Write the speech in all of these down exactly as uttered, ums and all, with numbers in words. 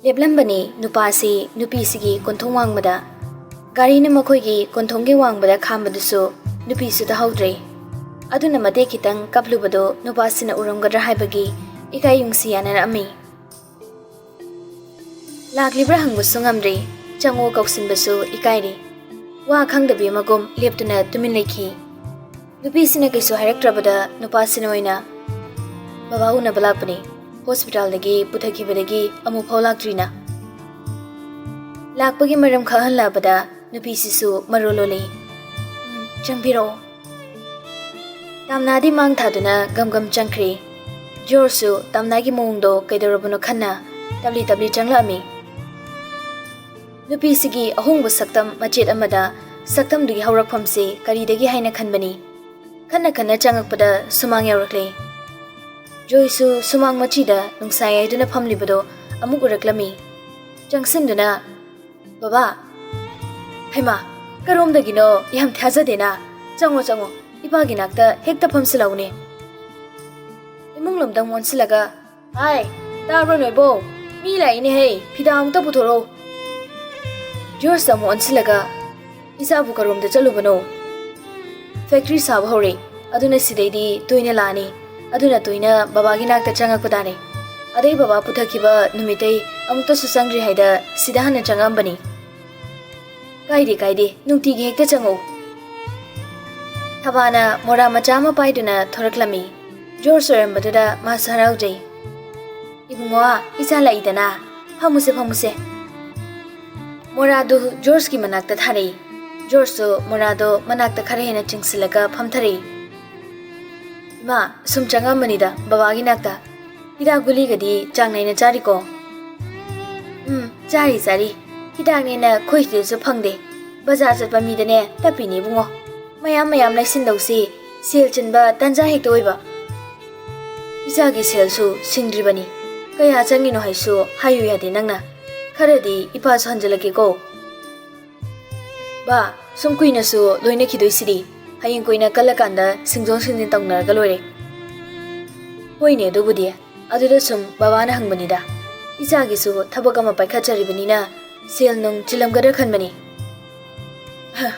ꯂꯦꯞꯂꯝꯕꯅꯤ ꯅꯨꯄꯥꯁꯤ ꯅꯨꯄꯤꯁꯤꯒꯤ ꯀꯣꯟꯊꯣꯡ ꯋꯥꯡꯃꯗ꯫ ꯒꯥꯔꯤꯅ ꯃꯈꯣꯏꯒꯤ ꯀꯣꯟꯊꯣꯡꯒꯤ ꯋꯥꯡꯃꯗ ꯈꯥꯝꯕꯗꯨꯁꯨ ꯅꯨꯄꯤꯁꯨ ꯇꯥꯍꯧꯗ꯭ꯔꯦ꯫ ꯑꯗꯨꯅ ꯃꯇꯦꯛ ꯈꯤꯇꯪ ꯀꯞꯂꯨꯕꯗꯨ ꯅꯨꯄꯥꯁꯤꯅ ꯎꯔꯝꯒꯗ꯭ꯔꯥ ꯍꯥꯏꯕꯒꯤ ꯏꯀꯥꯏ ꯌꯨꯡꯁꯤ ꯌꯥꯅꯔꯛꯑꯝꯃꯤ꯫ ꯂꯥꯛꯂꯤꯕ꯭ꯔꯥ ꯍꯪꯕꯁꯨ ꯉꯝꯗ꯭ꯔꯦ, ꯆꯪꯉꯣ ꯀꯧꯁꯤꯟꯕꯁꯨ ꯏꯀꯥꯏꯔꯦ꯫ ꯋꯥ ꯈꯪꯗꯕꯤ ꯑꯃꯒꯨꯝ ꯂꯦꯞꯇꯨꯅ ꯇꯨꯃꯤꯟ ꯂꯩꯈꯤ꯫ ꯅꯨꯄꯤꯁꯤꯅ ꯀꯩꯁꯨ ꯍꯥꯏꯔꯛꯇ꯭ꯔꯕꯗ ꯅꯨꯄꯥꯁꯤꯅ ꯑꯣꯏꯅ, "ꯕꯕꯥ ꯎꯅꯕ ꯂꯥꯛꯄꯅꯤ, ꯍꯣꯁꯄꯤꯇꯥꯜꯗꯒꯤ ꯄꯨꯊꯈꯤꯕꯗꯒꯤ ꯑꯃꯨꯛꯐꯥꯎ ꯂꯥꯛꯇ꯭ꯔꯤꯅ?" ꯂꯥꯛꯄꯒꯤ ꯃꯔꯝ ꯈꯪꯍꯜꯂꯛꯑꯕꯗ ꯅꯨꯄꯤꯁꯤꯁꯨ ꯃꯔꯣꯜ ꯂꯣꯜꯂꯤ꯫ "ꯎꯝ, ꯆꯪꯕꯤꯔꯛꯑꯣ꯫" ꯇꯥꯝꯅꯥꯗꯤ ꯃꯥꯡ ꯊꯥꯗꯨꯅ ꯒꯝ ꯒꯝ ꯆꯪꯈ꯭ꯔꯦ꯫ ꯖꯣꯔꯖꯁꯨ ꯇꯥꯝꯅꯥꯒꯤ ꯃꯑꯣꯡꯗꯣ ꯀꯩꯗꯧꯔꯕꯅꯣ ꯈꯟꯅ ꯇꯞꯂꯤ ꯇꯞꯂꯤ ꯆꯪꯂꯛꯑꯝꯃꯤ꯫ ꯅꯨꯄꯤꯁꯤꯒꯤ ꯑꯍꯣꯡꯕ ꯁꯛꯇꯝ ꯃꯆꯦꯠ ꯑꯃꯗ ꯁꯛꯇꯝꯗꯨꯒꯤ ꯍꯧꯔꯛꯐꯝꯁꯤ ꯀꯔꯤꯗꯒꯤ ꯍꯥꯏꯅ ꯈꯟꯕꯅꯤ꯫ ꯈꯟꯅ ꯈꯟꯅ ꯆꯪꯉꯛꯄꯗ ꯁꯨꯃꯥꯡ ꯌꯧꯔꯛꯂꯦ꯫ ꯖꯣꯏꯁꯨ ꯁꯨꯃꯥꯡ ꯃꯆꯤꯗ ꯅꯨꯡꯁꯥ ꯌꯥꯏꯗꯨꯅ ꯐꯝꯂꯤꯕꯗꯣ ꯑꯃꯨꯛ ꯎꯔꯛꯂꯝꯃꯤ꯫ ꯆꯪꯁꯤꯟꯗꯨꯅ, "ꯕꯕꯥ!" "ꯍꯩꯃꯥ, ꯀꯔꯣꯝꯗꯒꯤꯅꯣ? ꯌꯥꯝ ꯊꯥꯖꯗꯦꯅ꯫ ꯆꯪꯉꯣ, ꯆꯪꯉꯣ, ꯏꯄꯥꯒꯤ ꯅꯥꯛꯇ ꯍꯦꯛꯇ ꯐꯝꯁꯤꯜꯂꯛꯎꯅꯦ꯫" ꯏꯃꯨꯡ ꯂꯣꯝꯗ ꯑꯃꯨꯛ ꯑꯣꯟꯁꯤꯜꯂꯒ, "ꯍꯥꯏ, ꯇꯥꯕ꯭ꯔꯣ ꯅꯣꯏꯕꯣ? ꯃꯤ ꯂꯥꯛꯏꯅꯦ ꯍꯦ, ꯐꯤꯗꯥ ꯑꯃꯨꯛꯇ ꯄꯨꯊꯣꯔꯛꯑꯣ꯫" ꯖꯣꯔꯖꯇ ꯑꯃꯨꯛ ꯑꯣꯟꯁꯤꯜꯂꯒ, "ꯏꯆꯥꯕꯨ ꯀꯔꯣꯝꯗ ꯆꯠꯂꯨꯕꯅꯣ?" "ꯐꯦꯛꯇ꯭ꯔꯤ ꯁꯥꯕ ꯍꯧꯔꯦ, ꯑꯗꯨꯅ ꯁꯤꯗꯩꯗꯤ ꯇꯣꯏꯅ ꯂꯥꯛꯑꯅꯤ, ꯑꯗꯨꯅ ꯇꯣꯏꯅ ꯕꯕꯥꯒꯤ ꯅꯥꯛꯇ ꯆꯪꯉꯛꯄ ꯇꯥꯔꯦ꯫ ꯑꯗꯩ ꯕꯕꯥ ꯄꯨꯊꯈꯤꯕ ꯅꯨꯃꯤꯠꯇꯩ ꯑꯃꯨꯛꯇꯁꯨ ꯆꯪꯗ꯭ꯔꯤ ꯍꯥꯏꯗ ꯁꯤꯗ ꯍꯥꯟꯅ ꯆꯪꯉꯛꯑꯝꯕꯅꯤ꯫" "ꯀꯥꯏꯗꯦ, ꯀꯥꯏꯗꯦ, ꯅꯨꯡꯇꯤꯒꯤ ꯍꯦꯛꯇ ꯆꯪꯉꯛꯎ꯫" ꯊꯕꯥꯅ ꯃꯣꯔꯥ ꯃꯆꯥ ꯑꯃ ꯄꯥꯏꯗꯨꯅ ꯊꯣꯔꯛꯂꯝꯃꯤ꯫ ꯖꯣꯔꯖ ꯑꯣꯏꯔꯝꯕꯗꯨꯗ ꯃꯥꯁꯨ ꯍꯔꯥꯎꯖꯩ꯫ "ꯏꯕꯨꯡꯉꯣ, ꯏꯆꯥ ꯂꯥꯛꯏꯗꯅ, ꯐꯝꯃꯨꯁꯦ, ꯐꯝꯃꯨꯁꯦ꯫" ꯃꯣꯔꯥꯗꯨ ꯖꯣꯔꯖꯀꯤ ꯃꯅꯥꯛꯇ ꯊꯥꯔꯛꯏ꯫ ꯖꯣꯔꯖꯁꯨ ꯃꯣꯔꯥꯗꯣ ꯃꯅꯥꯛꯇ ꯈꯔ ꯍꯦꯟꯅ ꯆꯤꯡꯁꯤꯜꯂꯒ ꯐꯝꯊꯔꯛꯏ꯫ "ꯏꯃꯥ, ꯁꯨꯝ ꯆꯪꯉꯝꯕꯅꯤꯗ ꯕꯕꯥꯒꯤ ꯅꯥꯛꯇ꯫ ꯍꯤꯗꯥꯛ ꯒꯨꯂꯤꯒꯗꯤ ꯆꯥꯡ ꯅꯥꯏꯅ ꯆꯥꯔꯤꯀꯣ?" "ꯎꯝ, ꯆꯥꯔꯤ, ꯆꯥꯔꯤ꯫ ꯍꯤꯗꯥꯛꯅꯦꯅ ꯑꯩꯈꯣꯏ ꯁꯤꯗꯁꯨ ꯐꯪꯗꯦ꯫ ꯕꯖꯥꯔ ꯆꯠꯄ ꯃꯤꯗꯅꯦ ꯇꯞꯄꯤꯅꯦ ꯏꯕꯨꯡꯉꯣ꯫ ꯃꯌꯥꯝ ꯃꯌꯥꯝ ꯂꯩꯁꯤꯟꯗꯧꯁꯤ ꯁꯦꯜ ꯆꯤꯟꯕ ꯇꯟꯖꯥ ꯍꯦꯛꯇ ꯑꯣꯏꯕ꯫ ꯏꯆꯥꯒꯤ ꯁꯦꯜꯁꯨ ꯁꯤꯡꯗ꯭ꯔꯤꯕꯅꯤ꯫ ꯀꯌꯥ ꯆꯪꯉꯤꯅꯣ ꯍꯥꯏꯁꯨ ꯍꯥꯏꯌꯨ ꯌꯥꯗꯦ ꯅꯪꯅ꯫ ꯈꯔꯗꯤ ꯏꯄꯥꯁꯨ ꯍꯟꯖꯤꯜꯂꯛꯀꯦꯀꯣ꯫" "ꯕꯥ, ꯁꯨꯝ ꯀꯨꯏꯅꯁꯨ ꯂꯣꯏꯅꯈꯤꯗꯣꯏꯁꯤꯗꯤ꯫ ꯍꯌꯦꯡ ꯀꯣꯏꯅ ꯀꯜꯂꯀꯥꯟꯗ ꯁꯤꯡꯗꯣꯛ ꯁꯤꯡꯖꯤꯟ ꯇꯧꯅꯔꯒ ꯂꯣꯏꯔꯦ꯫" "ꯍꯣꯏꯅꯦ, ꯑꯗꯨꯕꯨꯗꯤ꯫ ꯑꯗꯨꯗ ꯁꯨꯝ ꯕꯕꯥꯅ ꯍꯪꯕꯅꯤꯗ꯫ ꯏꯆꯥꯒꯤꯁꯨ ꯊꯕꯛ ꯑꯃ ꯄꯥꯏꯈꯠꯆꯔꯤꯕꯅꯤꯅ ꯁꯦꯜ ꯅꯨꯡ ꯆꯤꯜꯂꯝꯒꯗ꯭ꯔꯥ ꯈꯟꯕꯅꯤ꯫ ꯍ,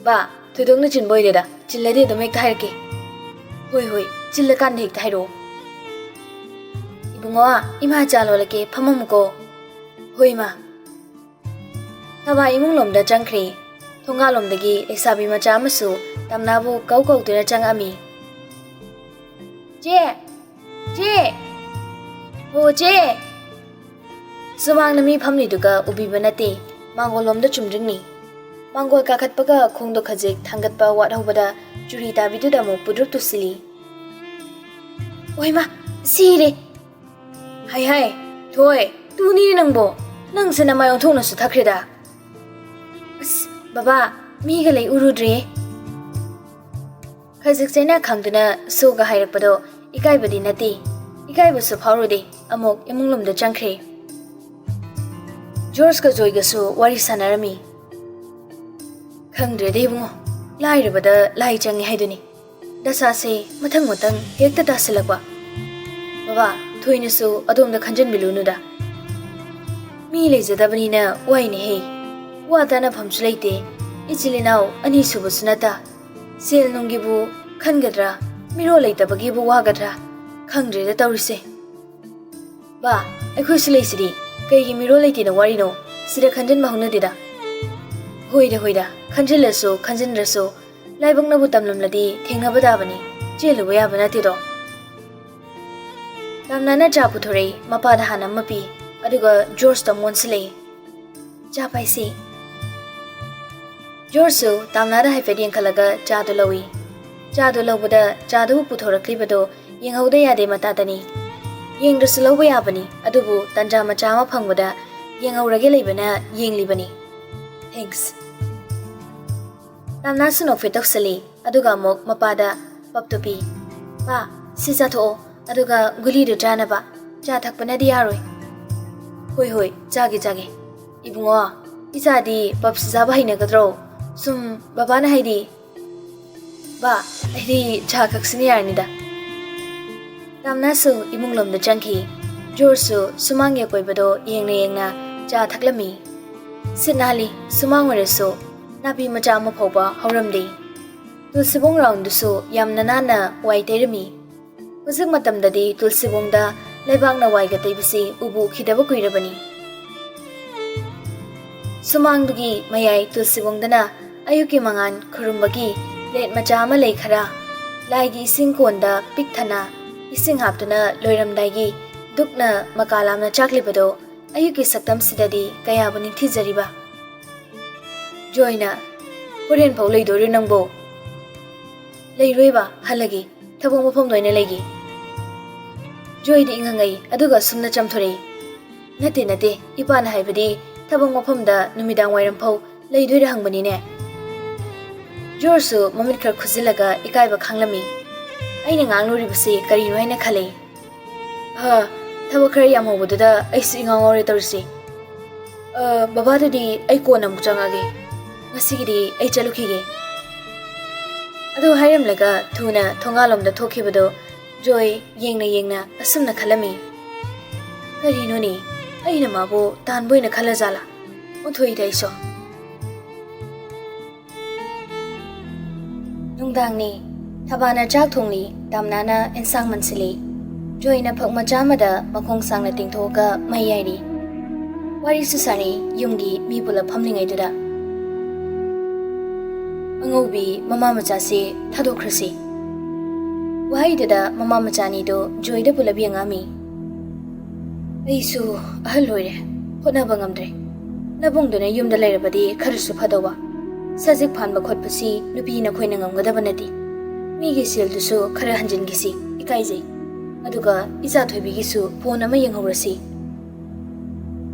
ꯕꯥ, ꯊꯣꯏꯗꯣꯛꯅ ꯆꯤꯟꯕ ꯑꯣꯏꯗꯦꯗ, ꯆꯤꯜꯂꯗꯤ ꯑꯗꯨꯝ ꯍꯦꯛꯇ ꯍꯥꯏꯔꯛꯀꯦ꯫ ꯍꯣꯏ, ꯍꯣꯏ, ꯆꯤꯜꯂꯀꯥꯟꯗ ꯍꯦꯛꯇ ꯍꯥꯏꯔꯛꯑꯣ꯫ ꯏꯕꯨꯡꯉꯣ, ꯏꯃꯥ ꯆꯥ ꯂꯣꯜꯂꯛꯀꯦ, ꯐꯝꯃꯝꯃꯨꯀꯣ꯫ ꯍꯣꯏ, ꯏꯃꯥ꯫ ꯊꯕꯥ ꯏꯃꯨꯡ ꯂꯣꯝꯗ ꯆꯪꯈ꯭ꯔꯦ꯫ ꯊꯣꯡꯒꯥꯜꯂꯣꯝꯗꯒꯤ ꯂꯩꯁꯥꯕꯤ ꯃꯆꯥ ꯑꯃꯁꯨ ꯇꯝꯅꯥꯕꯨ ꯀꯧ ꯀꯧꯗꯨꯅ ꯆꯪꯉꯛꯑꯝꯃꯤ꯫ "ꯆꯦ! ꯆꯦ! ꯍꯣ, ꯆꯦ!" ꯁꯨꯃꯥꯡꯗ ꯃꯤ ꯐꯝꯂꯤꯗꯨꯒ ꯎꯕꯤꯕ ꯅꯠꯇꯦ, ꯃꯥꯡꯒꯣꯜꯂꯣꯝꯗ ꯆꯨꯝꯗ꯭ꯔꯤꯡꯅꯤ꯫ ꯃꯥꯡꯒꯣꯜ ꯀꯥꯈꯠꯄꯒ ꯈꯣꯡꯗꯣ ꯈꯖꯤꯛ ꯊꯥꯡꯒꯠꯄ ꯋꯥꯠꯍꯧꯕꯗ ꯆꯨꯔꯤ ꯇꯥꯕꯤꯗꯨꯗ ꯑꯃꯨꯛ ꯄꯨꯗ꯭ꯔꯨꯞ ꯇꯨꯁꯤꯜꯂꯤ꯫ "ꯑꯣꯏꯃꯥ, ꯁꯤꯔꯦ!" "ꯍꯥꯏ ꯍꯥꯏ, ꯊꯣꯏ, ꯇꯨꯅꯤ ꯅꯪꯕꯣ? ꯅꯪꯁꯦ ꯅꯃꯥꯏ ꯑꯣꯟꯊꯣꯛꯅꯁꯨ ꯊꯛꯈ꯭ꯔꯦꯗ!" "ꯑꯁ, ꯕꯕꯥ, ꯃꯤꯒ ꯂꯩ ꯎꯔꯨꯗ꯭ꯔꯦ!" ꯈꯖꯤꯛ ꯆꯩꯅꯥ ꯈꯪꯗꯨꯅ ꯁꯣꯒ ꯍꯥꯏꯔꯛꯄꯗꯣ ꯏꯀꯥꯏꯕꯗꯤ ꯅꯠꯇꯦ, ꯏꯀꯥꯏꯕꯁꯨ ꯐꯥꯎꯔꯨꯗꯦ꯫ ꯑꯃꯨꯛ ꯏꯃꯨꯡ ꯂꯣꯝꯗ ꯆꯪꯈ꯭ꯔꯦ꯫ ꯖꯣꯔꯖꯀ ꯖꯣꯏꯒꯁꯨ ꯋꯥꯔꯤ ꯁꯥꯟꯅꯔꯝꯃꯤ꯫ "ꯈꯪꯗ꯭ꯔꯦꯗ ꯏꯕꯨꯡꯉꯣ, ꯂꯥꯏꯔꯕꯗ ꯂꯥꯏ ꯆꯪꯉꯤ ꯍꯥꯏꯗꯨꯅꯤ꯫ ꯗꯁꯥꯁꯦ ꯃꯊꯪ ꯃꯊꯪ ꯍꯦꯛꯇ ꯇꯥꯁꯤꯜꯂꯛꯄ꯫ ꯕꯕꯥ, ꯊꯣꯏꯅꯁꯨ ꯑꯗꯣꯝꯗ ꯈꯟꯖꯟꯕꯤꯂꯨꯅꯨꯗ꯫ ꯃꯤ ꯂꯩꯖꯗꯕꯅꯤꯅ ꯋꯥꯏꯅꯦꯍꯦ꯫ ꯋꯥ ꯇꯥꯅꯐꯝꯁꯨ ꯂꯩꯇꯦ꯫ ꯏꯆꯤꯜ ꯏꯅꯥꯎ ꯑꯅꯤꯁꯨꯕꯁꯨ ꯅꯠꯇ꯫ ꯁꯦꯜ ꯅꯨꯡꯒꯤꯕꯨ ꯈꯟꯒꯗ꯭ꯔꯥ, ꯃꯤꯔꯣꯜ ꯂꯩꯇꯕꯒꯤꯕꯨ ꯋꯥꯒꯗ꯭ꯔꯥ, ꯈꯪꯗ꯭ꯔꯦꯗ ꯇꯧꯔꯤꯁꯦ꯫ ꯕꯥ, ꯑꯩꯈꯣꯏꯁꯨ ꯂꯩꯁꯤꯗꯤ, ꯀꯩꯒꯤ ꯃꯤꯔꯣꯜ ꯂꯩꯇꯦꯅ ꯋꯥꯔꯤꯅꯣ? ꯁꯤꯗ ꯈꯟꯖꯤꯟꯕ ꯍꯧꯅꯗꯦꯗ꯫ ꯍꯣꯏꯗ, ꯍꯣꯏꯗ, ꯈꯟꯖꯤꯜꯂꯁꯨ ꯈꯟꯖꯤꯟꯗ꯭ꯔꯁꯨ, ꯂꯥꯏꯕꯛꯅꯕꯨ ꯇꯝꯂꯝꯂꯗꯤ ꯊꯦꯡꯅꯕ ꯇꯥꯕꯅꯤ, ꯆꯦꯜꯂꯨꯕ ꯌꯥꯕ ꯅꯠꯇꯦꯗꯣ꯫ ꯇꯥꯝꯅꯥꯅ ꯆꯥ ꯄꯨꯊꯣꯔꯛꯏ, ꯃꯄꯥꯗ ꯍꯥꯟꯅ ꯑꯃ ꯄꯤ, ꯑꯗꯨꯒ ꯖꯣꯔꯖꯇ ꯑꯃꯨꯛ ꯑꯣꯟꯁꯤꯜꯂꯛꯏ꯫ "ꯆꯥ ꯄꯥꯏꯁꯤ꯫" ꯖꯣꯔꯖꯁꯨ ꯇꯥꯝꯅꯥꯗ ꯍꯥꯏꯐꯦꯠ ꯌꯦꯡꯈꯠꯂꯒ ꯆꯥꯗꯨ ꯂꯧꯏ꯫ ꯆꯥꯗꯨ ꯂꯧꯕꯗ ꯆꯥꯗꯨꯕꯨ ꯄꯨꯊꯣꯔꯛꯂꯤꯕꯗꯣ ꯌꯦꯡꯍꯧꯗ ꯌꯥꯗꯦ ꯃꯇꯥꯗꯅꯤ꯫ ꯌꯦꯡꯗ꯭ꯔꯁꯨ ꯂꯧꯕ ꯌꯥꯕꯅꯤ, ꯑꯗꯨꯕꯨ ꯇꯟꯖꯥ ꯃꯆꯥ ꯑꯃ ꯐꯪꯕꯗ ꯌꯦꯡꯍꯧꯔꯒꯦ ꯂꯩꯕꯅ ꯌꯦꯡꯂꯤꯕꯅꯤ꯫ "ꯊꯦꯡꯛꯁ꯫" ꯇꯥꯝꯅꯥꯁꯨ ꯅꯣꯛꯐꯦꯠ ꯇꯧꯁꯜꯂꯤ, ꯑꯗꯨꯒ ꯑꯃꯨꯛ ꯃꯄꯥꯗ ꯄꯞꯇꯨ ꯄꯤ꯫ "ꯄꯥ, ꯁꯤ ꯆꯥꯊꯣꯛꯑꯣ, ꯑꯗꯨꯒ ꯒꯨꯂꯤꯗꯨ ꯆꯥꯅꯕ꯫ ꯆꯥ ꯊꯛꯄꯅꯗꯤ ꯌꯥꯔꯣꯏ꯫" "ꯍꯣꯏ, ꯍꯣꯏ, ꯆꯥꯒꯦ, ꯆꯥꯒꯦ꯫ ꯏꯕꯨꯡꯉꯣ, ꯏꯆꯥꯗꯤ ꯄꯞꯁꯤ ꯆꯥꯕ ꯍꯩꯅꯒꯗ꯭ꯔꯣ? ꯁꯨꯝ ꯕꯕꯥꯅ ꯍꯥꯏꯗꯤ꯫" "ꯕꯥ, ꯑꯩꯗꯤ ꯆꯥ ꯈꯛꯁꯤꯅ ꯌꯥꯔꯅꯤꯗ꯫" ꯇꯥꯝꯅꯥꯁꯨ ꯏꯃꯨꯡ ꯂꯣꯝꯗ ꯆꯪꯈꯤ꯫ ꯖꯣꯔꯖꯁꯨ ꯁꯨꯃꯥꯡꯒꯤ ꯑꯀꯣꯏꯕꯗꯣ ꯌꯦꯡꯅ ꯌꯦꯡꯅ ꯆꯥ ꯊꯛꯂꯝꯃꯤ꯫ ꯁꯤꯠ ꯅꯥꯜꯂꯤ, ꯁꯨꯃꯥꯡ ꯑꯣꯏꯔꯁꯨ ꯅꯥꯄꯤ ꯃꯆꯥ ꯑꯃ ꯐꯥꯎꯕ ꯍꯧꯔꯝꯗꯦ꯫ ꯇꯨꯜꯁꯤꯕꯣꯡ ꯔꯥꯎꯟꯗꯨꯁꯨ ꯌꯥꯝꯅ ꯅꯥꯟꯅ ꯋꯥꯏ ꯇꯩꯔꯝꯃꯤ꯫ ꯍꯧꯖꯤꯛ ꯃꯇꯝꯗꯗꯤ ꯇꯨꯜꯁꯤꯕꯣꯡꯗ ꯂꯩꯕꯥꯛꯅ ꯋꯥꯏꯒ ꯇꯩꯕꯁꯤ ꯎꯕꯨ ꯎꯈꯤꯗꯕ ꯀꯨꯏꯔꯕꯅꯤ꯫ ꯁꯨꯃꯥꯡꯗꯨꯒꯤ ꯃꯌꯥꯏ ꯇꯨꯜꯁꯤꯕꯣꯡꯗꯅ ꯑꯌꯨꯛꯀꯤ ꯃꯉꯥꯜ ꯈꯨꯔꯨꯝꯕꯒꯤ ꯄ꯭ꯂꯦꯠ ꯃꯆꯥ ꯑꯃ ꯂꯩꯈꯔ, ꯂꯥꯏꯒꯤ ꯏꯁꯤꯡ ꯀꯣꯟꯗ ꯄꯤꯛ ꯊꯟꯅ ꯏꯁꯤꯡ ꯍꯥꯞꯇꯨꯅ ꯂꯣꯏꯔꯝꯗꯥꯏꯒꯤ ꯙꯨꯛꯅ ꯃꯀꯥ ꯂꯥꯝꯅ ꯆꯥꯛꯂꯤꯕꯗꯣ ꯑꯌꯨꯛꯀꯤ ꯁꯛꯇꯝꯁꯤꯗꯗꯤ ꯀꯌꯥꯕꯨ ꯅꯤꯡꯊꯤꯖꯔꯤꯕ꯫ ꯖꯣꯏꯅ, "ꯍꯣꯔꯦꯟ ꯐꯥꯎ ꯂꯩꯗꯣꯏꯔꯣ ꯅꯪꯕꯣ?" "ꯂꯩꯔꯣꯏꯕ, ꯍꯜꯂꯒꯦ꯫ ꯊꯕꯛ ꯃꯐꯝꯗ ꯑꯣꯏꯅ ꯂꯩꯒꯦ꯫" ꯖꯣꯏꯗꯤ ꯏꯪꯉꯪꯉꯩ, ꯑꯗꯨꯒ ꯁꯨꯝꯅ ꯆꯝꯊꯣꯔꯛꯏ꯫ "ꯅꯠꯇꯦ, ꯅꯠꯇꯦ, ꯏꯄꯥꯅ ꯍꯥꯏꯕꯗꯤ ꯊꯕꯛ ꯃꯐꯝꯗ ꯅꯨꯃꯤꯗꯥꯡ ꯋꯥꯏꯔꯝ ꯐꯥꯎ ꯂꯩꯗꯣꯏꯔꯥ ꯍꯪꯕꯅꯤꯅꯦ꯫" ꯖꯣꯔꯖꯁꯨ ꯃꯃꯤꯠ ꯈꯔ ꯈꯨꯖꯤꯜꯂꯒ ꯏꯀꯥꯏꯕ ꯈꯥꯡꯂꯝꯃꯤ꯫ "ꯑꯩꯅ ꯉꯥꯡꯂꯨꯔꯤꯕꯁꯤ ꯀꯔꯤꯅꯣ ꯍꯥꯏꯅ ꯈꯜꯂꯤ?" "ꯑ, ꯊꯕꯛ ꯈꯔ ꯌꯥꯝꯍꯧꯕꯗꯨꯗ ꯑꯩꯁꯨ ꯏꯉꯥꯎ ꯉꯥꯎꯔꯦ ꯇꯧꯔꯤꯁꯤ꯫ ꯑ, ꯕꯕꯥꯗꯨꯗꯤ ꯑꯩ ꯀꯣꯟꯅ ꯑꯃꯨꯛ ꯆꯪꯉꯒꯦ꯫ ꯉꯁꯤꯒꯤꯗꯤ ꯑꯩ ꯆꯠꯂꯨꯈꯤꯒꯦ꯫" ꯑꯗꯨ ꯍꯥꯏꯔꯝꯂꯒ ꯊꯨꯅ ꯊꯣꯡꯒꯥꯜꯂꯣꯝꯗ ꯊꯣꯛꯈꯤꯕꯗꯣ ꯖꯣꯏ ꯌꯦꯡꯅ ꯌꯦꯡꯅ ꯑꯁꯨꯝꯅ ꯈꯜꯂꯝꯃꯤ꯫ "ꯀꯔꯤꯅꯣꯅꯦ? ꯑꯩꯅ ꯃꯥꯕꯨ ꯇꯥꯟꯕ ꯑꯣꯏꯅ ꯈꯜꯂꯖꯥꯠꯂꯥ? ꯑꯣꯟꯊꯣꯛꯏꯗ ꯑꯩꯁꯨ꯫" ꯅꯨꯡꯗꯥꯡꯅꯤ꯫ ꯊꯕꯥꯅ ꯆꯥꯛ ꯊꯣꯡꯂꯤ, ꯇꯥꯝꯅꯥꯅ ꯑꯦꯟꯁꯥꯡ ꯃꯟꯁꯤꯜꯂꯤ꯫ ꯖꯣꯏꯅ ꯐꯛ ꯃꯆꯥ ꯑꯃꯗ ꯃꯈꯣꯡ ꯁꯥꯡꯅ ꯇꯤꯡꯊꯣꯛꯑꯒ ꯃꯩ ꯌꯥꯏꯔꯤ꯫ ꯋꯥꯔꯤꯁꯨ ꯁꯥꯔꯤ, ꯌꯨꯝꯒꯤ ꯃꯤ ꯄꯨꯂꯞ ꯐꯝꯂꯤꯉꯩꯗꯨꯗ꯫ "ꯑꯉꯧꯕꯤ ꯃꯃꯥ ꯃꯆꯥꯁꯦ ꯊꯥꯗꯣꯛꯈ꯭ꯔꯁꯤ꯫" ꯋꯥꯍꯩꯗꯨꯗ ꯃꯃꯥ ꯃꯆꯥ ꯑꯅꯤꯗꯨ ꯖꯣꯏꯗ ꯄꯨꯂꯞ ꯌꯦꯡꯉꯛꯑꯝꯃꯤ꯫ "ꯑꯩꯁꯨ ꯑꯍꯜ ꯑꯣꯏꯔꯦ, ꯍꯣꯠꯅꯕ ꯉꯝꯗ꯭ꯔꯦ꯫ ꯅꯕꯨꯡꯗꯨꯅ ꯌꯨꯝꯗ ꯂꯩꯔꯕꯗꯤ ꯈꯔꯁꯨ ꯐꯗꯧꯕ꯫ ꯁꯖꯤꯛ ꯐꯥꯟꯕ ꯈꯣꯠꯄꯁꯤ ꯅꯨꯄꯤ ꯅꯈꯣꯏꯅ ꯉꯝꯒꯗꯕ ꯅꯠꯇꯦ꯫ ꯃꯤꯒꯤ ꯁꯦꯜꯗꯨꯁꯨ ꯈꯔ ꯍꯟꯖꯤꯟꯈꯤꯁꯤ, ꯏꯀꯥꯏꯖꯩ꯫ ꯑꯗꯨꯒ ꯏꯆꯥ ꯊꯣꯏꯕꯤꯒꯤꯁꯨ ꯐꯣꯟ ꯑꯃ ꯌꯦꯡꯍꯧꯔꯁꯤ꯫"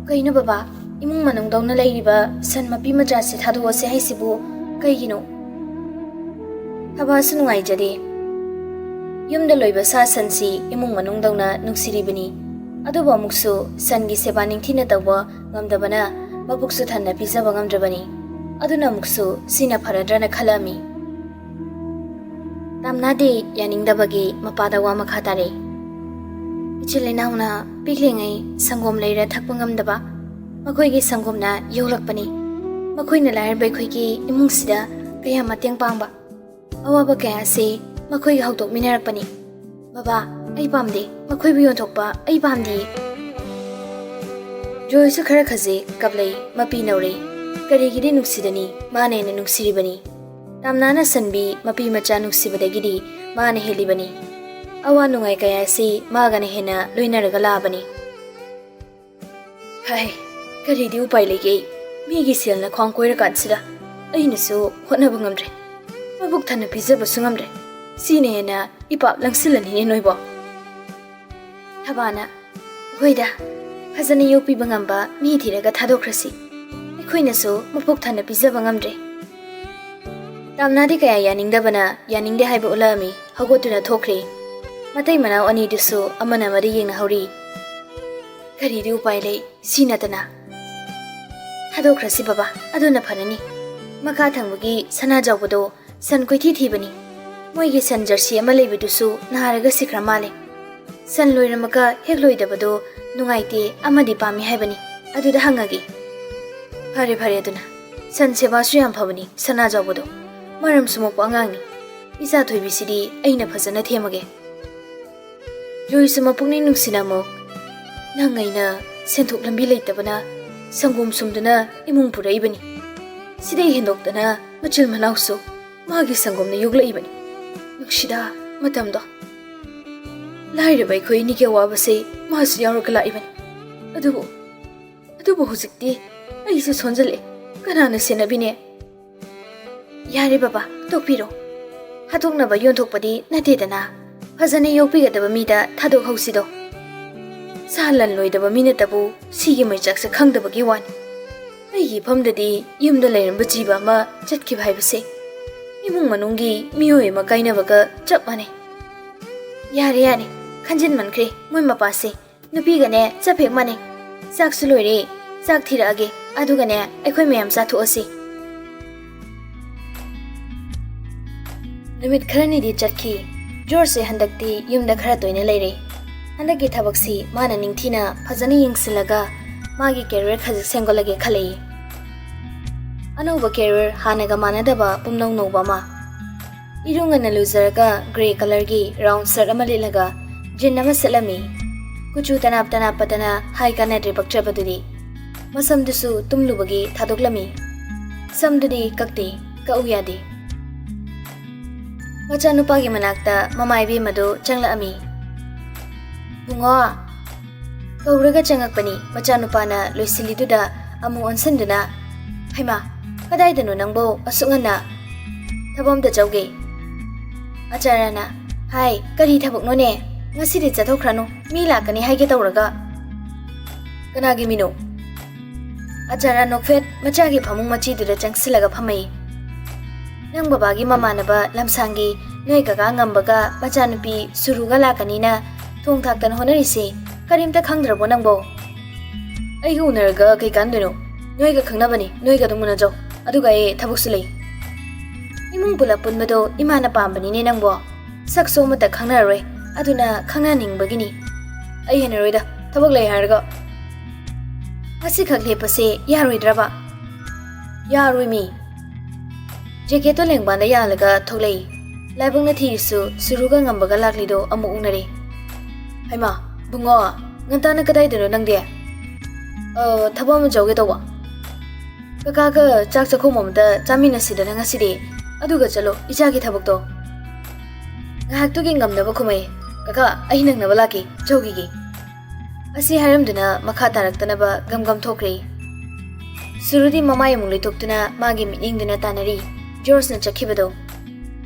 "ꯀꯩꯅꯣ ꯕꯕꯥ, ꯏꯃꯨꯡ ꯃꯅꯨꯡꯗꯧꯅ ꯂꯩꯔꯤꯕ ꯁꯟ ꯃꯄꯤ ꯃꯆꯥꯁꯦ ꯊꯥꯗꯣꯛꯑꯁꯦ ꯍꯥꯏꯁꯤꯕꯨ ꯀꯩꯒꯤꯅꯣ?" ꯊꯕꯥꯁꯨ ꯅꯨꯡꯉꯥꯏꯖꯗꯦ꯫ ꯌꯨꯝꯗ ꯂꯣꯏꯕ ꯁꯥ ꯁꯟꯁꯤ ꯏꯃꯨꯡ ꯃꯅꯨꯡꯗꯧꯅ ꯅꯨꯡꯁꯤꯔꯤꯕꯅꯤ꯫ ꯑꯗꯨꯕꯨ ꯑꯃꯨꯛꯁꯨ ꯁꯟꯒꯤ ꯁꯦꯕꯥ ꯅꯤꯡꯊꯤꯅ ꯇꯧꯕ ꯉꯝꯗꯕꯅ ꯃꯕꯨꯛꯁꯨ ꯊꯟꯅ ꯄꯤꯖꯕ ꯉꯝꯗ꯭ꯔꯕꯅꯤ꯫ ꯑꯗꯨꯅ ꯑꯃꯨꯛꯁꯨ ꯁꯤꯅ ꯐꯔꯗ꯭ꯔꯅ ꯈꯜꯂꯝꯃꯤ꯫ ꯇꯥꯝꯅꯥꯗꯤ ꯌꯥꯅꯤꯡꯗꯕꯒꯤ ꯃꯄꯥꯗ ꯋꯥ ꯃꯈꯥ ꯇꯥꯔꯛꯏ꯫ "ꯏꯆꯤꯜ ꯏꯅꯥꯎꯅ ꯄꯤꯛꯂꯤꯉꯩ ꯁꯪꯒꯣꯝ ꯂꯩꯔ ꯊꯛꯄ ꯉꯝꯗꯕ ꯃꯈꯣꯏꯒꯤ ꯁꯪꯒꯣꯝꯅ ꯌꯣꯛꯂꯛꯄꯅꯤ꯫ ꯃꯈꯣꯏꯅ ꯂꯥꯏꯔꯕ ꯑꯩꯈꯣꯏꯒꯤ ꯏꯃꯨꯡꯁꯤꯗ ꯀꯌꯥ ꯃꯇꯦꯡ ꯄꯥꯡꯕ, ꯑꯋꯥꯕ ꯀꯌꯥ ꯑꯁꯤ ꯃꯈꯣꯏꯒ ꯍꯧꯗꯣꯛꯃꯤꯟꯅꯔꯛꯄꯅꯤ꯫ ꯕꯕꯥ, ꯑꯩ ꯄꯥꯝꯗꯦ꯫ ꯃꯈꯣꯏꯕꯨ ꯌꯣꯟꯊꯣꯛꯄ ꯑꯩ ꯄꯥꯝꯗꯦ꯫ ꯖꯣꯏꯁꯨ ꯈꯔ ꯈꯖꯤꯛ ꯀꯞꯂꯛꯏ, ꯃꯄꯤ ꯅꯧꯔꯛꯏ꯫ ꯀꯔꯤꯒꯤꯗꯤ ꯅꯨꯡꯁꯤꯗꯅꯤ? ꯃꯥꯅ ꯍꯦꯟꯅ ꯅꯨꯡꯁꯤꯔꯤꯕꯅꯤ꯫ ꯇꯥꯝꯅꯥꯅ ꯁꯟꯕꯤ ꯃꯄꯤ ꯃꯆꯥ ꯅꯨꯡꯁꯤꯕꯗꯒꯤꯗꯤ ꯃꯥꯅ ꯍꯦꯜꯂꯤꯕꯅꯤ꯫ ꯑꯋꯥ ꯅꯨꯡꯉꯥꯏ ꯀꯌꯥ ꯑꯁꯤ ꯃꯥꯒꯅ ꯍꯦꯟꯅ ꯂꯣꯏꯅꯔꯒ ꯂꯥꯛꯑꯕꯅꯤ꯫ ꯍꯥꯏ, ꯀꯔꯤꯗꯤ ꯎꯄꯥꯏ ꯂꯩꯒꯦ? ꯃꯤꯒꯤ ꯁꯦꯜꯅ ꯈ꯭ꯋꯥꯡ ꯀꯣꯏꯔꯀꯥꯟꯁꯤꯗ ꯑꯩꯅꯁꯨ ꯍꯣꯠꯅꯕ ꯉꯝꯗ꯭ꯔꯦ꯫ ꯃꯕꯨꯛ ꯊꯟꯅ ꯄꯤꯖꯕꯁꯨ ꯉꯝꯗ꯭ꯔꯦ꯫ ꯁꯤꯅ ꯍꯦꯟꯅ ꯏꯄꯥꯞ ꯂꯪꯁꯤꯜꯂꯅꯤꯅꯦ ꯅꯣꯏꯕꯣ꯫ ꯊꯕꯥꯅ, ꯍꯣꯏꯗ, ꯐꯖꯅ ꯌꯣꯛꯄꯤꯕ ꯉꯝꯕ ꯃꯤ ꯊꯤꯔꯒ ꯊꯥꯗꯣꯛꯈ꯭ꯔꯁꯤ꯫ ꯑꯩꯈꯣꯏꯅꯁꯨ ꯃꯄꯨꯛ ꯊꯟꯅ ꯄꯤꯖꯕ ꯉꯝꯗ꯭ꯔꯦ꯫ ꯇꯥꯝꯅꯥꯗꯤ ꯀꯌꯥ ꯌꯥꯅꯤꯡꯗꯕꯅ ꯌꯥꯅꯤꯡꯗꯦ ꯍꯥꯏꯕ ꯎꯠꯂꯛꯑꯝꯃꯤ, ꯍꯧꯒꯠꯇꯨꯅ ꯊꯣꯛꯈ꯭ꯔꯦ꯫ ꯃꯇꯩ ꯃꯅꯥꯎ ꯑꯅꯤꯗꯨꯁꯨ ꯑꯃꯅ ꯑꯃꯗ ꯌꯦꯡꯅꯍꯧꯔꯤ꯫ ꯀꯔꯤꯗꯤ ꯎꯄꯥꯏ ꯂꯩ, ꯁꯤ ꯅꯠꯇꯅ꯫ ꯊꯥꯗꯣꯛꯈ꯭ꯔꯁꯤ ꯕꯕꯥ, ꯑꯗꯨꯅ ꯐꯔꯅꯤ꯫ ꯃꯈꯥ ꯊꯪꯕꯒꯤ ꯁꯅꯥꯖꯥꯎꯕꯗꯣ ꯁꯟ ꯀꯣꯏꯊꯤ ꯊꯤꯕꯅꯤ꯫ ꯃꯣꯏꯒꯤ ꯁꯟ ꯖꯔꯁꯤ ꯑꯃ ꯂꯩꯕꯗꯨꯁꯨ ꯅꯥꯔꯒ ꯁꯤꯈ꯭ꯔ ꯃꯥꯜꯂꯦ꯫ ꯁꯟ ꯂꯣꯏꯔꯝꯃꯒ ꯍꯦꯛ ꯂꯣꯏꯗꯕꯗꯣ ꯅꯨꯡꯉꯥꯏꯇꯦ, ꯑꯃꯗꯤ ꯄꯥꯝꯃꯤ ꯍꯥꯏꯕꯅꯤ꯫ ꯑꯗꯨꯗ ꯍꯪꯉꯒꯦ꯫ ꯐꯔꯦ, ꯐꯔꯦ, ꯑꯗꯨꯅ꯫ ꯁꯟ ꯁꯦꯕꯥꯁꯨ ꯌꯥꯝ ꯐꯕꯅꯤ ꯁꯅꯥꯖꯥꯎꯕꯗꯣ꯫ ꯃꯔꯝꯁꯨ ꯃꯣꯛꯄ ꯑꯉꯥꯡꯅꯤ꯫ ꯏꯆꯥ ꯊꯣꯏꯕꯤꯁꯤꯗꯤ ꯑꯩꯅ ꯐꯖꯅ ꯊꯦꯝꯃꯒꯦ꯫ ꯖꯣꯏꯁꯨ ꯃꯄꯨꯛꯅꯤꯡ ꯅꯨꯡꯁꯤꯅ ꯑꯃꯨꯛ, ꯅꯪ ꯑꯩꯅ ꯁꯦꯟꯊꯣꯛ ꯂꯝꯕꯤ ꯂꯩꯇꯕꯅ ꯁꯪꯒꯣꯝ ꯁꯨꯝꯗꯨꯅ ꯏꯃꯨꯡ ꯄꯨꯔꯛꯏꯕꯅꯤ꯫ ꯁꯤꯗꯩ ꯍꯦꯟꯗꯣꯛꯇꯅ ꯃꯆꯤꯜ ꯃꯅꯥꯎꯁꯨ ꯃꯥꯒꯤ ꯁꯪꯒꯣꯝꯅ ꯌꯣꯛꯂꯛꯏꯕꯅꯤ꯫ ꯅꯨꯡꯁꯤꯗ ꯃꯇꯝꯗꯣ꯫ ꯂꯥꯏꯔꯕ ꯑꯩꯈꯣꯏ ꯑꯅꯤꯒꯤ ꯑꯋꯥꯕꯁꯦ ꯃꯥꯁꯨ ꯌꯥꯎꯔꯒ ꯂꯥꯛꯏꯕꯅꯤ꯫ ꯑꯗꯨꯕꯨ, ꯑꯗꯨꯕꯨ ꯍꯧꯖꯤꯛꯇꯤ ꯑꯩꯁꯨ ꯁꯣꯟꯖꯜꯂꯛꯑꯦ꯫ ꯀꯅꯥꯅ ꯁꯦꯟꯅꯕꯤꯅꯦ? ꯌꯥꯔꯦ ꯕꯕꯥ, ꯇꯣꯛꯄꯤꯔꯣ꯫ ꯍꯥꯠꯇꯣꯛꯅꯕ ꯌꯣꯟꯊꯣꯛꯄꯗꯤ ꯅꯠꯇꯦꯗꯅ꯫ ꯐꯖꯅ ꯌꯣꯛꯄꯤꯒꯗꯕ ꯃꯤꯗ ꯊꯥꯗꯣꯛꯍꯧꯁꯤꯗꯣ꯫ ꯁꯥ ꯂꯟ ꯂꯣꯏꯗꯕ ꯃꯤꯅꯇꯕꯨ ꯁꯤꯒꯤ ꯃꯩꯆꯥꯛꯁꯦ ꯈꯪꯗꯕꯒꯤ ꯋꯥꯅꯤ꯫ ꯑꯩꯒꯤ ꯏꯐꯝꯗꯗꯤ ꯌꯨꯝꯗ ꯂꯩꯔꯝꯕ ꯖꯤꯕ ꯑꯃ ꯆꯠꯈꯤꯕ ꯍꯥꯏꯕꯁꯦ ꯏꯃꯨꯡ ꯃꯅꯨꯡꯒꯤ ꯃꯤꯑꯣꯏ ꯑꯃ ꯀꯥꯏꯅꯕꯒ ꯆꯞ ꯃꯥꯟꯅꯩ꯫ ꯌꯥꯔꯦ, ꯌꯥꯔꯦ, ꯈꯟꯖꯤꯟꯃꯟꯈ꯭ꯔꯦ ꯃꯣꯏ ꯃꯄꯥꯁꯦ꯫ ꯅꯨꯄꯤꯒꯅꯦ ꯆꯞ ꯍꯦꯛ ꯃꯥꯟꯅꯩ꯫ ꯆꯥꯛꯁꯨ ꯂꯣꯏꯔꯦ, ꯆꯥꯛ ꯊꯤꯔꯛꯑꯒꯦ, ꯑꯗꯨꯒꯅꯦ ꯑꯩꯈꯣꯏ ꯃꯌꯥꯝ ꯆꯥꯊꯣꯛꯑꯁꯤ꯫ ꯅꯨꯃꯤꯠ ꯈꯔꯅꯤꯗꯤ ꯆꯠꯈꯤ꯫ ꯖꯣꯔꯖꯁꯦ ꯍꯟꯗꯛꯇꯤ ꯌꯨꯝꯗ ꯈꯔ ꯇꯣꯏꯅ ꯂꯩꯔꯦ꯫ ꯍꯟꯗꯛꯀꯤ ꯊꯕꯛꯁꯤ ꯃꯥꯅ ꯅꯤꯡꯊꯤꯅ ꯐꯖꯅ ꯌꯦꯡꯁꯤꯜꯂꯒ ꯃꯥꯒꯤ ꯀꯦꯔꯤꯌꯔ ꯈꯖꯤꯛ ꯁꯦꯝꯒꯠꯂꯒꯦ ꯈꯜꯂꯛꯏ꯫ ꯑꯅꯧꯕ ꯀꯦꯔꯤꯌꯔ, ꯍꯥꯟꯅꯒ ꯃꯥꯟꯅꯗꯕ ꯄꯨꯝꯅꯧ ꯅꯧꯕ ꯑꯃ꯫ ꯏꯔꯨ ꯉꯟꯅ ꯂꯨꯖꯔꯒ ꯒ꯭ꯔꯦ ꯀꯂꯔꯒꯤ ꯔꯥꯎꯟ ꯁꯔꯠ ꯑꯃ ꯂꯤꯠꯂꯒ ꯖꯤꯟ ꯑꯃ ꯁꯦꯠꯂꯝꯃꯤ꯫ ꯀꯨꯆꯨ ꯇꯅꯥꯞ ꯇꯅꯥꯞꯄꯗꯅ ꯍꯥꯏ ꯀꯥꯟꯅꯗ꯭ꯔꯦ ꯄꯛꯆꯕꯗꯨꯗꯤ꯫ ꯃꯁꯝꯗꯨꯁꯨ ꯇꯨꯝꯂꯨꯕꯒꯤ ꯊꯥꯗꯣꯛꯂꯝꯃꯤ꯫ ꯁꯝꯗꯨꯗꯤ ꯀꯛꯇꯦ, ꯀꯛꯎ ꯌꯥꯗꯦ꯫ ꯃꯆꯥꯅꯨꯄꯥꯒꯤ ꯃꯅꯥꯛꯇ ꯃꯃꯥ ꯏꯕꯦꯝꯃꯗꯨ ꯆꯪꯂꯛꯑꯝꯃꯤ꯫ "ꯕꯨꯡꯉꯣ!" ꯀꯧꯔꯒ ꯆꯪꯉꯛꯄꯅꯤ꯫ ꯃꯆꯥꯅꯨꯄꯥꯅ ꯂꯣꯏꯁꯤꯜꯂꯤꯗꯨꯗ ꯑꯃꯨꯛ ꯑꯣꯟꯁꯤꯟꯗꯨꯅ, "ꯍꯩꯃꯥ, ꯀꯗꯥꯏꯗꯅꯣ ꯅꯪꯕꯣ ꯑꯁꯨꯛ ꯉꯟꯅ?" "ꯊꯕꯛ ꯑꯝꯇ ꯆꯧꯒꯦ꯫" ꯑꯆꯥꯔꯅ, "ꯍꯥꯏ, ꯀꯔꯤ ꯊꯕꯛꯅꯣꯅꯦ? ꯉꯁꯤꯗꯤ ꯆꯠꯊꯣꯛꯈ꯭ꯔꯅꯨ, ꯃꯤ ꯂꯥꯛꯀꯅꯤ ꯍꯥꯏꯒꯦ ꯇꯧꯔꯒ꯫" "ꯀꯅꯥꯒꯤ ꯃꯤꯅꯣ?" ꯑꯆꯥꯔ ꯅꯣꯛꯐꯦꯠ ꯃꯆꯥꯒꯤ ꯐꯃꯨꯡ ꯃꯆꯤꯗꯨꯗ ꯆꯪꯁꯤꯜꯂꯒ ꯐꯝꯃꯛꯏ꯫ "ꯅꯪ ꯕꯕꯥꯒꯤ ꯃꯃꯥꯟꯅꯕ ꯂꯝꯁꯥꯡꯒꯤ ꯅꯣꯏ ꯀꯀꯥ ꯉꯝꯕꯒ ꯃꯆꯥꯅꯨꯄꯤ ꯁꯨꯔꯨꯒ ꯂꯥꯛꯀꯅꯤꯅ ꯊꯣꯡ ꯊꯥꯛꯇꯅ ꯍꯣꯠꯅꯔꯤꯁꯦ ꯀꯔꯤꯝꯇ ꯈꯪꯗ꯭ꯔꯕꯣ ꯅꯪꯕꯣ?" "ꯑꯩꯒ ꯎꯅꯔꯒ ꯀꯩ ꯀꯥꯟꯗꯣꯏꯅꯣ? ꯅꯣꯏꯒ ꯈꯪꯅꯕꯅꯤ, ꯅꯣꯏꯒ ꯑꯗꯨꯝ ꯎꯅꯖꯧ꯫ ꯑꯗꯨꯒ ꯑꯩ ꯊꯕꯛꯁꯨ ꯂꯩ꯫" ꯏꯃꯨꯡ ꯄꯨꯂꯞ ꯄꯨꯟꯕꯗꯣ ꯏꯃꯥꯅ ꯄꯥꯝꯕꯅꯤꯅꯦ ꯅꯪꯕꯣ꯫ ꯁꯛꯁꯨ ꯑꯃꯠꯇ ꯈꯪꯅꯔꯔꯣꯏ, ꯑꯗꯨꯅ ꯈꯪꯅꯍꯟꯅꯤꯡꯕꯒꯤꯅꯤ꯫ "ꯑꯩ ꯍꯦꯟꯅꯔꯣꯏꯗ, ꯊꯕꯛ ꯂꯩ ꯍꯥꯏꯔꯒ꯫" "ꯉꯁꯤꯈꯛ ꯂꯦꯞꯄꯁꯦ ꯌꯥꯔꯣꯏꯗ꯭ꯔꯕ?" "ꯌꯥꯔꯣꯏ ꯃꯤ꯫" ꯖꯦꯀꯦꯠꯇꯣ ꯂꯦꯡꯕꯥꯟꯗ ꯌꯥꯜꯂꯒ ꯊꯣꯛꯂꯛꯏ꯫ ꯂꯥꯏꯕꯛꯅ ꯊꯤꯔꯤꯁꯨ ꯁꯨꯔꯨꯒ ꯉꯝꯕꯒ ꯂꯥꯛꯂꯤꯗꯣ ꯑꯃꯨꯛ ꯎꯅꯔꯦ꯫ "ꯍꯩꯃꯥ, ꯕꯨꯡꯉꯣ, ꯉꯟꯇꯥꯅ ꯀꯗꯥꯏꯗꯅꯣ ꯅꯪꯗꯤ?" "ꯑ, ꯊꯕꯛ ꯑꯃ ꯆꯧꯒꯦ ꯇꯧꯕ꯫" "ꯀꯀꯥꯒ ꯆꯥꯛ ꯆꯥꯛꯈꯨꯝ ꯑꯃꯗ ꯆꯥꯃꯤꯟꯅꯁꯤꯗꯅ ꯉꯁꯤꯗꯤ꯫ ꯑꯗꯨꯒ ꯆꯠꯂꯣ, ꯏꯆꯥꯒꯤ ꯊꯕꯛꯇꯣ꯫" ꯉꯥꯏꯍꯥꯛꯇꯨꯒꯤ ꯉꯝꯅꯕ ꯈꯨꯝꯃꯛꯑꯦ꯫ "ꯀꯀꯥ, ꯑꯩ ꯅꯪꯅꯕ ꯂꯥꯛꯀꯦ, ꯆꯧꯈꯤꯒꯦ꯫" ꯑꯁꯤ ꯍꯥꯏꯔꯝꯗꯨꯅ ꯃꯈꯥ ꯇꯥꯔꯛꯇꯅꯕ ꯒꯝ ꯒꯝ ꯊꯣꯛꯈ꯭ꯔꯦ꯫ ꯁꯨꯔꯨꯗꯤ ꯃꯃꯥꯏ ꯑꯃꯨꯛ ꯂꯩꯊꯣꯛꯇꯨꯅ ꯃꯥꯒꯤ ꯃꯤꯠꯌꯦꯡꯗꯨꯅ ꯇꯥꯟꯅꯔꯤ꯫ ꯖꯣꯔꯖꯅ ꯆꯠꯈꯤꯕꯗꯣ꯫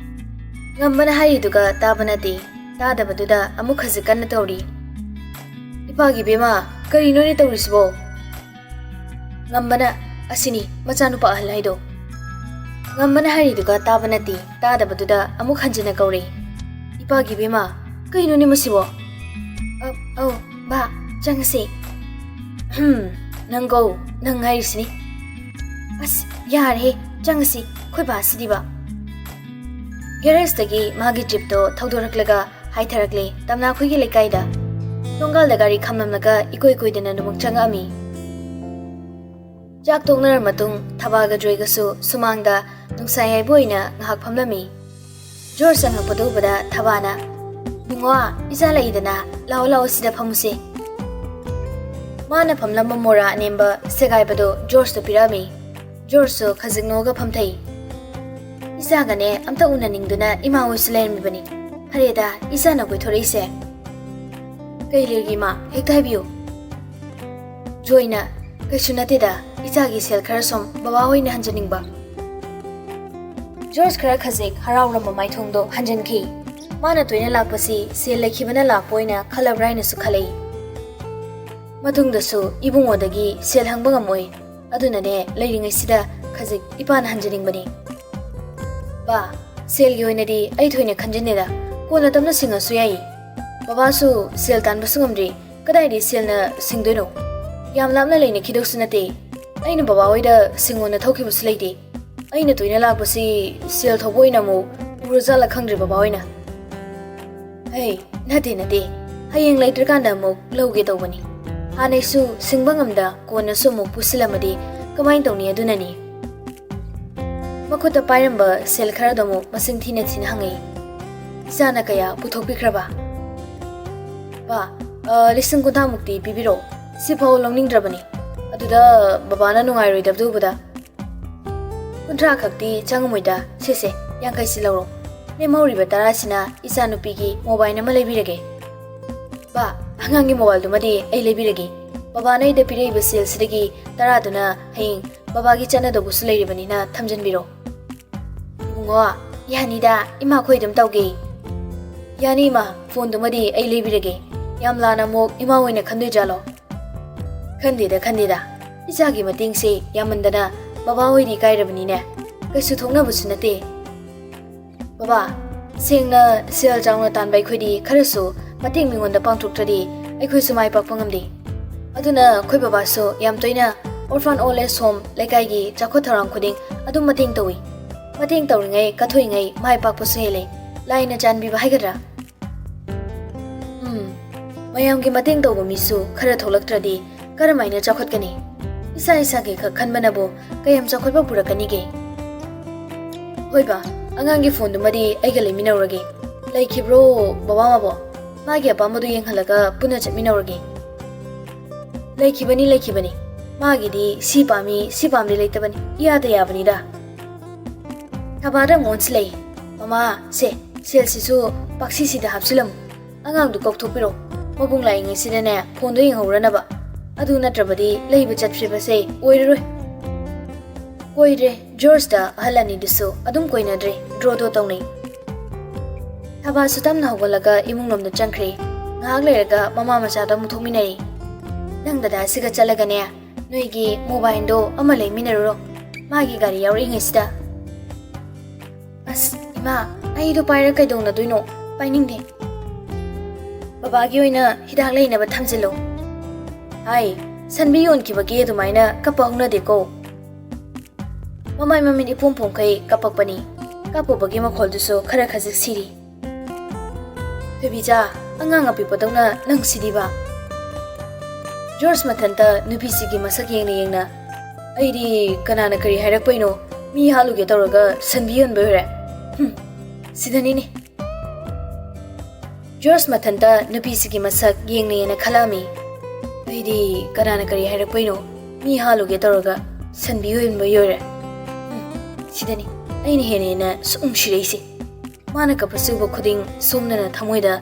ꯉꯝꯕꯅ ꯍꯥꯏꯔꯤꯗꯨꯒ ꯇꯥꯕ ꯅꯠꯇꯦ꯫ ꯇꯥꯗꯕꯗꯨꯗ ꯑꯃꯨꯛ ꯈꯖꯤꯛ ꯀꯟꯅ ꯇꯧꯔꯤ꯫ "ꯏꯄꯥꯒꯤ ꯏꯕꯦꯝꯃ, ꯀꯔꯤꯅꯣꯅꯦ ꯇꯧꯔꯤꯁꯤꯕꯣ?" ꯉꯝꯕꯅ, "ꯑꯁꯤꯅꯤ ꯃꯆꯥꯅꯨꯄꯥ ꯑꯍꯜ ꯍꯥꯏꯗꯣ꯫" ꯉꯝꯕꯅ ꯍꯥꯏꯔꯤꯗꯨꯒ ꯇꯥꯕ ꯅꯠꯇꯦ꯫ ꯇꯥꯗꯕꯗꯨꯗ ꯑꯃꯨꯛ ꯍꯟꯖꯤꯟꯅ ꯀꯧꯔꯦ꯫ "ꯏꯄꯥꯒꯤ ꯏꯕꯦꯝꯃ, ꯀꯩꯅꯣꯅꯦ ꯃꯁꯤꯕꯣ?" "ꯑ, ꯑꯧ, ꯕꯥ, ꯆꯪꯉꯁꯤ꯫" "ꯍꯝ, ꯅꯪ ꯀꯧ, ꯅꯪ ꯍꯥꯏꯔꯤꯁꯤꯅꯤ꯫" "ꯑꯁ, ꯌꯥꯔꯦꯍꯦ, ꯆꯪꯉꯁꯤ, ꯑꯩꯈꯣꯏ ꯕꯥꯁꯤꯗꯤꯕ꯫" ꯒꯦꯔꯦꯖꯇꯒꯤ ꯃꯥꯒꯤ ꯖꯤꯞꯇꯣ ꯊꯧꯗꯣꯔꯛꯂꯒ ꯍꯥꯏꯊꯔꯛꯂꯦ ꯇꯝꯅꯥꯈꯣꯏꯒꯤ ꯂꯩꯀꯥꯏꯗ꯫ ꯊꯣꯡꯒꯥꯜꯗ ꯒꯥꯔꯤ ꯈꯥꯝꯂꯝꯂꯒ ꯏꯀꯨꯏ ꯀꯨꯏꯗꯅ ꯅꯨꯃꯨꯛ ꯆꯪꯉꯛꯑꯝꯃꯤ꯫ ꯆꯥꯛ ꯇꯣꯛꯅꯔ ꯃꯇꯨꯡ ꯊꯕꯥꯒ ꯖꯣꯏꯒꯁꯨ ꯁꯨꯃꯥꯡꯗ ꯅꯨꯡꯁꯥ ꯌꯥꯏꯕ ꯑꯣꯏꯅ ꯉꯥꯏꯍꯥꯛ ꯐꯝꯂꯝꯃꯤ꯫ ꯖꯣꯔꯖ ꯆꯪꯉꯛꯄꯗꯨ ꯎꯕꯗ ꯊꯕꯥꯅ, "ꯏꯕꯨꯡꯉꯣ, ꯏꯆꯥ ꯂꯩꯗꯅ, ꯂꯥꯛꯑꯣ ꯂꯥꯛꯑꯣ, ꯁꯤꯗ ꯐꯝꯃꯨꯁꯦ꯫" ꯃꯥꯅ ꯐꯝꯂꯝꯕ ꯃꯣꯔꯥ ꯑꯅꯦꯝꯕ ꯁꯦꯒꯥꯏꯕꯗꯣ ꯖꯣꯔꯖꯇ ꯄꯤꯔꯛꯑꯝꯃꯤ꯫ ꯖꯣꯔꯖꯁꯨ ꯈꯖꯤꯛ ꯅꯣꯛꯑꯒ ꯐꯝꯊꯩ꯫ "ꯏꯆꯥꯒꯅꯦ ꯑꯝꯇ ꯎꯅꯅꯤꯡꯗꯨꯅ ꯏꯃꯥ ꯍꯣꯏꯁꯨ ꯂꯩꯔꯝꯃꯤꯕꯅꯤ꯫ ꯐꯔꯦꯗ, ꯏꯆꯥꯅ ꯀꯣꯏꯊꯣꯔꯛꯏꯁꯦ꯫ ꯀꯩ ꯂꯩꯔꯒꯦ ꯏꯃꯥ? ꯍꯦꯛꯇ ꯍꯥꯏꯕꯤꯌꯨ꯫" ꯖꯣꯏꯅ, "ꯀꯩꯁꯨ ꯅꯠꯇꯦꯗ, ꯏꯆꯥꯒꯤ ꯁꯦꯜ ꯈꯔ ꯁꯨꯝ ꯕꯕꯥ ꯍꯣꯏꯅ ꯍꯟꯖꯅꯤꯡꯕ꯫" ꯖꯣꯔꯖ ꯈꯔ ꯈꯖꯤꯛ ꯍꯔꯥꯎꯔꯝꯕ ꯃꯥꯏꯊꯣꯡꯗꯣ ꯍꯟꯖꯤꯟꯈꯤ꯫ ꯃꯥꯅ ꯇꯣꯏꯅ ꯂꯥꯛꯄꯁꯤ ꯁꯦꯜ ꯂꯩꯈꯤꯕꯅ ꯂꯥꯛꯄ ꯑꯣꯏꯅ ꯈꯜꯂꯕ꯭ꯔꯥ ꯍꯥꯏꯅꯁꯨ ꯈꯜꯂꯛꯏ꯫ "ꯃꯇꯨꯡꯗꯁꯨ ꯏꯕꯨꯡꯉꯣꯗꯒꯤ ꯁꯦꯜ ꯍꯪꯕ ꯉꯝꯃꯣꯏ꯫ ꯑꯗꯨꯅꯅꯦ, ꯂꯩꯔꯤꯉꯩꯁꯤꯗ ꯈꯖꯤꯛ ꯏꯄꯥꯅ ꯍꯟꯖꯅꯤꯡꯕꯅꯤ꯫" "ꯕꯥ, ꯁꯦꯜꯒꯤ ꯑꯣꯏꯅꯗꯤ ꯑꯩ ꯊꯣꯏꯅ ꯈꯟꯖꯤꯟꯗꯦꯗ꯫ ꯀꯣꯟꯅ ꯇꯞꯅ ꯁꯤꯡꯉꯁꯨ ꯌꯥꯏ꯫ ꯕꯕꯥꯁꯨ ꯁꯦꯜ ꯇꯥꯟꯕꯁꯨ ꯉꯝꯗ꯭ꯔꯤ꯫ ꯀꯗꯥꯏꯗꯒꯤ ꯁꯦꯜꯅ ꯁꯤꯡꯗꯣꯏꯅꯣ? ꯌꯥꯝ ꯂꯥꯞꯅ ꯂꯩꯅꯈꯤꯗꯧꯁꯨ ꯅꯠꯇꯦ꯫ ꯑꯩꯅ ꯕꯕꯥ ꯍꯣꯏꯗ ꯁꯤꯡꯉꯣꯅ ꯊꯣꯛꯈꯤꯕꯁꯨ ꯂꯩꯇꯦ꯫ ꯑꯩꯅ ꯇꯣꯏꯅ ꯂꯥꯛꯄꯁꯤ ꯁꯦꯜ ꯊꯧꯕ ꯑꯣꯏꯅ ꯑꯃꯨꯛ ꯎꯔꯖꯥꯠꯂ ꯈꯪꯗ꯭ꯔꯦ ꯕꯕꯥ ꯍꯣꯏꯅ꯫" "ꯍꯩ, ꯅꯠꯇꯦ, ꯅꯠꯇꯦ꯫ ꯍꯌꯦꯡ ꯂꯩꯇ꯭ꯔꯀꯥꯟꯗ ꯑꯃꯨꯛ ꯂꯧꯒꯦ ꯇꯧꯕꯅꯤ꯫ ꯍꯥꯟꯅꯩꯁꯨ ꯁꯤꯡꯕ ꯉꯝꯗ ꯀꯣꯟꯅꯁꯨ ꯑꯃꯨꯛ ꯄꯨꯁꯤꯜꯂꯝꯃꯗꯤ ꯀꯃꯥꯏꯅ ꯇꯧꯅꯤ? ꯑꯗꯨꯅꯅꯤ꯫" ꯃꯈꯨꯠꯇ ꯄꯥꯏꯔꯝꯕ ꯁꯦꯜ ꯈꯔꯗꯣ ꯑꯃꯨꯛ ꯃꯁꯤꯡ ꯊꯤꯅ ꯊꯤꯅ ꯍꯪꯉꯛꯏ꯫ "ꯏꯆꯥꯅ ꯀꯌꯥ ꯄꯨꯊꯣꯛꯄꯤꯈ꯭ꯔꯕ?" "ꯕꯥ, ꯑ, ꯂꯤꯁꯤꯡ ꯀꯨꯟꯊ꯭ꯔꯥꯃꯨꯛꯇꯤ ꯄꯤꯕꯤꯔꯛꯑꯣ꯫ ꯁꯤꯐꯥꯎ ꯂꯧꯅꯤꯡꯗ꯭ꯔꯕꯅꯤ꯫ ꯑꯗꯨꯗ ꯕꯕꯥꯅ ꯅꯨꯡꯉꯥꯏꯔꯣꯏꯗꯕꯗꯨ ꯎꯕꯗ꯫" "ꯀꯨꯟꯊ꯭ꯔꯥ ꯈꯛꯇꯤ ꯆꯪꯉꯝꯃꯣꯏꯗ꯫ ꯁꯦ, ꯁꯦ, ꯌꯥꯡꯈꯩꯁꯤ ꯂꯧꯔꯣ꯫ ꯂꯦꯝꯍꯧꯔꯤꯕ ꯇꯔꯥꯁꯤꯅ ꯏꯆꯥꯅꯨꯄꯤꯒꯤ ꯃꯣꯕꯥꯏꯜ ꯑꯃ ꯂꯩꯕꯤꯔꯒꯦ꯫" "ꯕꯥ, ꯑꯉꯥꯡꯒꯤ ꯃꯣꯕꯥꯏꯜꯗꯨꯃꯗꯤ ꯑꯩ ꯂꯩꯕꯤꯔꯒꯦ꯫ ꯕꯕꯥꯅ ꯑꯩꯗ ꯄꯤꯔꯛꯏꯕ ꯁꯦꯜꯁꯤꯗꯒꯤ ꯇꯔꯥꯗꯨꯅ ꯍꯌꯦꯡ ꯕꯕꯥꯒꯤ ꯆꯠꯅꯗꯧꯕꯁꯨ ꯂꯩꯔꯤꯕꯅꯤꯅ ꯊꯝꯖꯤꯟꯕꯤꯔꯣ꯫" "ꯏꯕꯨꯡꯉꯣ, ꯌꯥꯅꯤꯗ, ꯏꯃꯥ ꯈꯣꯏ ꯑꯗꯨꯝ ꯇꯧꯒꯦ꯫" "ꯌꯥꯅꯤ ꯏꯃꯥ, ꯐꯣꯟꯗꯨꯃꯗꯤ ꯑꯩ ꯂꯩꯕꯤꯔꯒꯦ꯫ ꯌꯥꯝ ꯂꯥꯟꯅ ꯑꯃꯨꯛ ꯏꯃꯥ ꯍꯣꯏꯅ ꯈꯟꯗꯣꯏꯖꯥꯠꯂꯣ?" "ꯈꯟꯗꯦꯗ, ꯈꯟꯗꯦꯗ꯫ ꯏꯆꯥꯒꯤ ꯃꯇꯦꯡꯁꯦ ꯌꯥꯝꯃꯟꯗꯅ ꯕꯕꯥ ꯍꯣꯏꯗꯤ ꯏꯀꯥꯏꯔꯕꯅꯤꯅꯦ꯫ ꯀꯩꯁꯨ ꯊꯣꯛꯅꯕꯁꯨ ꯅꯠꯇꯦ꯫" "ꯕꯕꯥ, ꯁꯦꯡꯅ ꯁꯦꯜ ꯆꯥꯎꯅ ꯇꯥꯟꯕ ꯑꯩꯈꯣꯏꯗꯤ ꯈꯔꯁꯨ ꯃꯇꯦꯡ ꯃꯤꯉꯣꯟꯗ ꯄꯥꯡꯊꯣꯛꯇ꯭ꯔꯗꯤ ꯑꯩꯈꯣꯏꯁꯨ ꯃꯥꯏ ꯄꯥꯛꯄ ꯉꯝꯗꯦ꯫ ꯑꯗꯨꯅ ꯑꯩꯈꯣꯏ ꯕꯕꯥꯁꯨ ꯌꯥꯝ ꯇꯣꯏꯅ orphan old age home ꯂꯩꯀꯥꯏꯒꯤ ꯆꯥꯎꯈꯠ ꯊꯧꯔꯥꯡ ꯈꯨꯗꯤꯡ ꯑꯗꯨꯝ ꯃꯇꯦꯡ ꯇꯧꯏ꯫ ꯃꯇꯦꯡ ꯇꯧꯔꯤꯉꯩ ꯀꯠꯊꯣꯛꯏꯉꯩ ꯃꯥꯏ ꯄꯥꯛꯄꯁꯨ ꯍꯦꯜꯂꯦ꯫ ꯂꯥꯏꯅ ꯆꯥꯟꯕꯤꯕ ꯍꯥꯏꯒꯗ꯭ꯔꯥ?" "ꯎꯝ, ꯃꯌꯥꯝꯒꯤ ꯃꯇꯦꯡ ꯇꯧꯕ ꯃꯤꯁꯨ ꯈꯔ ꯊꯣꯛꯂꯛꯇ꯭ꯔꯗꯤ ꯀꯔꯝꯍꯥꯏꯅ ꯆꯥꯎꯈꯠꯀꯅꯤ? ꯏꯁꯥ ꯏꯁꯥꯒꯤ ꯈꯛ ꯈꯟꯕꯅꯕꯨ ꯀꯌꯥꯝ ꯆꯥꯎꯈꯠꯄ ꯄꯨꯔꯛꯀꯅꯤꯒꯦ? ꯍꯣꯏꯕ, ꯑꯉꯥꯡꯒꯤ ꯐꯣꯟꯗꯨꯃꯗꯤ ꯑꯩꯒ ꯂꯩꯃꯤꯟꯅꯧꯔꯒꯦ꯫ ꯂꯩꯈꯤꯕ꯭ꯔꯣ, ꯕꯕꯥ ꯃꯕꯣ? ꯃꯥꯒꯤ ꯑꯄꯥꯝꯕꯗꯨ ꯌꯦꯡꯍꯜꯂꯒ ꯄꯨꯟꯅ ꯆꯠꯃꯤꯟꯅꯧꯔꯒꯦ꯫ ꯂꯩꯈꯤꯕꯅꯤ, ꯂꯩꯈꯤꯕꯅꯤ꯫ ꯃꯥꯒꯤꯗꯤ ꯁꯤ ꯄꯥꯝꯃꯤ, ꯁꯤ ꯄꯥꯝꯗꯦ ꯂꯩꯇꯕꯅꯤ꯫ ꯏꯌꯥꯗ ꯌꯥꯕꯅꯤꯗ꯫ ꯊꯕꯥꯗ ꯑꯃꯨꯛ ꯑꯣꯟꯁꯤꯜꯂꯛꯏ꯫ "ꯃꯃꯥ, ꯁꯦ, ꯁꯦꯜꯁꯤꯁꯨ ꯄꯥꯛꯁꯤꯁꯤꯗ ꯍꯥꯞꯆꯤꯜꯂꯝꯃꯨ꯫ ꯑꯉꯥꯡꯗꯨ ꯀꯧꯊꯣꯛꯄꯤꯔꯣ꯫ ꯃꯕꯨꯡ ꯂꯥꯛꯏꯉꯩꯁꯤꯗꯅꯦ, ꯐꯣꯟꯗꯣ ꯌꯦꯡꯍꯧꯔꯅꯕ꯫ ꯑꯗꯨ ꯅꯠꯇ꯭ꯔꯕꯗꯤ ꯂꯩꯕ ꯆꯠꯈ꯭ꯔꯤꯕꯁꯦ ꯑꯣꯏꯔꯔꯣꯏ꯫" ꯀꯣꯏꯔꯦ꯫ ꯖꯣꯔꯖꯇ ꯑꯍꯜ ꯑꯅꯤꯗꯨꯁꯨ ꯑꯗꯨꯝ ꯀꯣꯏꯅꯗ꯭ꯔꯦ, ꯗ꯭ꯔꯣ ꯗ꯭ꯔꯣ ꯇꯧꯅꯩ꯫ ꯊꯕꯥꯁꯨ ꯇꯞꯅ ꯍꯧꯒꯠꯂꯒ ꯏꯃꯨꯡ ꯂꯣꯝꯗ ꯆꯪꯈ꯭ꯔꯦ꯫ ꯉꯥꯏꯍꯥꯛ ꯂꯩꯔꯒ ꯃꯃꯥ ꯃꯆꯥꯗꯣ ꯑꯃꯨꯛ ꯊꯣꯛꯃꯤꯟꯅꯔꯦ꯫ "ꯅꯪ ꯗꯗꯥꯁꯤꯒ ꯆꯠꯂꯒꯅꯦ, ꯅꯣꯏꯒꯤ ꯃꯣꯕꯥꯏꯜꯗꯣ ꯑꯃ ꯂꯩꯃꯤꯟꯅꯔꯨꯔꯣ, ꯃꯥꯒꯤ ꯒꯥꯔꯤ ꯌꯥꯎꯔꯛꯏꯉꯩꯁꯤꯗ꯫" "ꯑꯁ, ꯏꯃꯥ, ꯑꯩꯗꯣ ꯄꯥꯏꯔ ꯀꯩꯗꯧꯅꯗꯣꯏꯅꯣ? ꯄꯥꯏꯅꯤꯡꯗꯦ꯫ ꯕꯕꯥꯒꯤ ꯑꯣꯏꯅ ꯍꯤꯗꯥꯛ ꯂꯩꯅꯕ ꯊꯝꯖꯤꯜꯂꯣ꯫" "ꯍꯥꯏ, ꯁꯟꯕꯤ ꯌꯣꯟꯈꯤꯕꯒꯤ ꯑꯗꯨꯃꯥꯏꯅ ꯀꯞꯄ ꯍꯧꯅꯗꯦꯀꯣ꯫" ꯃꯃꯥꯏ ꯃꯃꯤꯠ ꯏꯄꯣꯝ ꯄꯣꯝꯈꯩ ꯀꯞꯄꯛꯄꯅꯤ꯫ ꯀꯞꯄꯨꯕꯒꯤ ꯃꯈꯣꯜꯗꯨꯁꯨ ꯈꯔ ꯈꯖꯤꯛ ꯁꯤꯔꯤ꯫ "ꯊꯣꯏꯕꯤꯆꯥ, ꯑꯉꯥꯡ ꯑꯄꯤꯛꯄꯗꯧꯅ ꯅꯪꯁꯤꯗꯤꯕ꯫" ꯖꯣꯔꯖ ꯃꯊꯟꯇ ꯅꯨꯄꯤꯁꯤꯒꯤ ꯃꯁꯛ ꯌꯦꯡꯅ ꯌꯦꯡꯅ, "ꯑꯩꯗꯤ ꯀꯅꯥꯅ ꯀꯔꯤ ꯍꯥꯏꯔꯛꯄꯩꯅꯣ, ꯃꯤ ꯍꯥꯠꯂꯨꯒꯦ ꯇꯧꯔꯒ ꯁꯟꯕꯤ ꯌꯣꯟꯕ ꯑꯣꯏꯔꯦ꯫ ꯍꯨꯝ, ꯁꯤꯗꯅꯤꯅꯦ꯫" ꯖꯣꯔꯖ ꯃꯊꯟꯇ ꯅꯨꯄꯤꯁꯤꯒꯤ ꯃꯁꯛ ꯌꯦꯡꯅ ꯌꯦꯡꯅ ꯈꯜꯂꯛꯑꯝꯃꯤ꯫ "ꯑꯩꯗꯤ ꯀꯅꯥꯅ ꯀꯔꯤ ꯍꯥꯏꯔꯛꯄꯩꯅꯣ, ꯃꯤ ꯍꯥꯠꯂꯨꯒꯦ ꯇꯧꯔꯒ ꯁꯟꯕꯤ ꯌꯣꯟꯕ ꯑꯣꯏꯔꯦ꯫ ꯍꯨꯝ, ꯁꯤꯗꯅꯤ ꯑꯩꯅ ꯍꯦꯟꯅ ꯍꯦꯟꯅ ꯁꯨꯝ ꯅꯨꯡꯁꯤꯔꯛꯏꯁꯦ꯫" ꯃꯥꯅ ꯀꯞꯄꯁꯨ ꯎꯕ ꯈꯨꯗꯤꯡ ꯁꯣꯝꯗꯅ ꯊꯃꯣꯏꯗ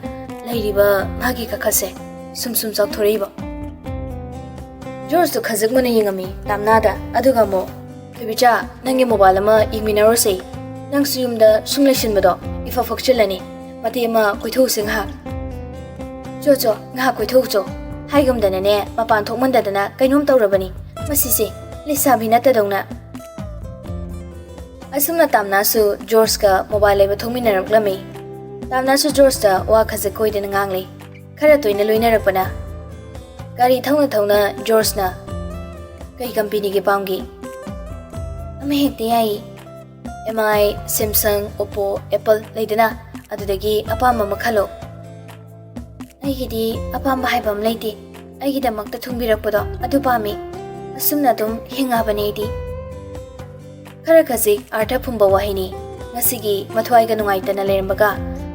ꯂꯩꯔꯤꯕ ꯃꯥꯒꯤ ꯀꯥꯈꯠꯁꯦ ꯁꯨꯝ ꯁꯨꯝ ꯆꯥꯎꯊꯣꯔꯛꯏꯕ꯫ ꯖꯣꯔꯖꯇꯣ ꯈꯖꯤꯛ ꯃꯨꯟꯅ ꯌꯦꯡꯉꯝꯃꯤ ꯇꯥꯝꯅꯥꯗ, ꯑꯗꯨꯒ ꯑꯃꯨꯛ, "ꯊꯣꯏꯕꯤꯆꯥ, ꯅꯪꯒꯤ ꯃꯣꯕꯥꯏꯜ ꯑꯃ ꯌꯦꯡꯃꯤꯟꯅꯔꯨꯁꯦ꯫ ꯅꯪꯁꯨ ꯌꯨꯝꯗ ꯁꯨꯝ ꯂꯩꯁꯤꯟꯕꯗꯣ ꯏꯐ ꯐꯛꯆꯤꯜꯂꯅꯤ꯫ ꯃꯇꯦꯛ ꯑꯃ ꯀꯣꯏꯊꯣꯛꯎꯁꯦ ꯉꯥꯏꯍꯥꯛ꯫" "ꯆꯣ, ꯆꯣ, ꯉꯥꯏꯍꯥꯛ ꯀꯣꯏꯊꯣꯛꯎꯆꯣ꯫ ꯍꯥꯏꯒꯨꯝꯗꯅꯅꯦ, ꯃꯄꯥꯟ ꯊꯣꯛꯃꯟꯗꯗꯅ ꯀꯩꯅꯣꯝ ꯇꯧꯔꯕꯅꯤ꯫ ꯃꯁꯤꯁꯦ, ꯂꯩꯁꯥꯕꯤ ꯅꯠꯇꯗꯧꯅ꯫" ꯑꯁꯨꯝꯅ ꯇꯥꯝꯅꯥꯁꯨ ꯖꯣꯔꯖꯀ ꯃꯣꯕꯥꯏꯜ ꯂꯩꯕ ꯊꯣꯛꯃꯤꯟꯅꯔꯛꯂꯝꯃꯤ꯫ ꯇꯥꯝꯅꯥꯁꯨ ꯖꯣꯔꯖꯇ ꯋꯥ ꯈꯖꯤꯛ ꯀꯣꯏꯗꯅ ꯉꯥꯡꯂꯤ꯫ ꯈꯔ ꯇꯣꯏꯅ ꯂꯣꯏꯅꯔꯛꯄꯅ꯫ ꯒꯥꯔꯤ ꯊꯧꯅ ꯊꯧꯅ ꯖꯣꯔꯖꯅ, "ꯀꯩ ꯀꯝꯄꯦꯅꯤꯒꯤ ꯄꯥꯝꯒꯦ?" "ꯑꯃ ꯍꯦꯛꯇ ꯌꯥꯏꯌꯦ꯫ ꯑꯦꯝ ꯑꯥꯏ, ꯁꯦꯝꯁꯪ, ꯑꯣꯞꯄꯣ, ꯑꯦꯄꯜ ꯂꯩꯗꯅ, ꯑꯗꯨꯗꯒꯤ ꯑꯄꯥꯝꯕ ꯑꯃ ꯈꯜꯂꯣ꯫" ꯑꯩꯒꯤꯗꯤ ꯑꯄꯥꯝꯕ ꯍꯥꯏꯕ ꯑꯃ ꯂꯩꯇꯦ꯫ ꯑꯩꯒꯤꯗꯃꯛꯇ ꯊꯨꯡꯕꯤꯔꯛꯄꯗꯣ ꯑꯗꯨ ꯄꯥꯝꯃꯤ꯫ ꯑꯁꯨꯝꯅ ꯑꯗꯨꯝ ꯍꯤꯡꯉꯕꯅꯦ ꯑꯩꯗꯤ꯫ ꯈꯔ ꯈꯖꯤꯛ ꯑꯥꯔꯊ ꯐꯨꯝꯕ ꯋꯥꯍꯩꯅꯤ꯫ ꯉꯁꯤꯒꯤ ꯃꯊ꯭ꯋꯥꯏꯒ ꯅꯨꯡꯉꯥꯏꯇꯅ ꯂꯩꯔꯝꯕꯒ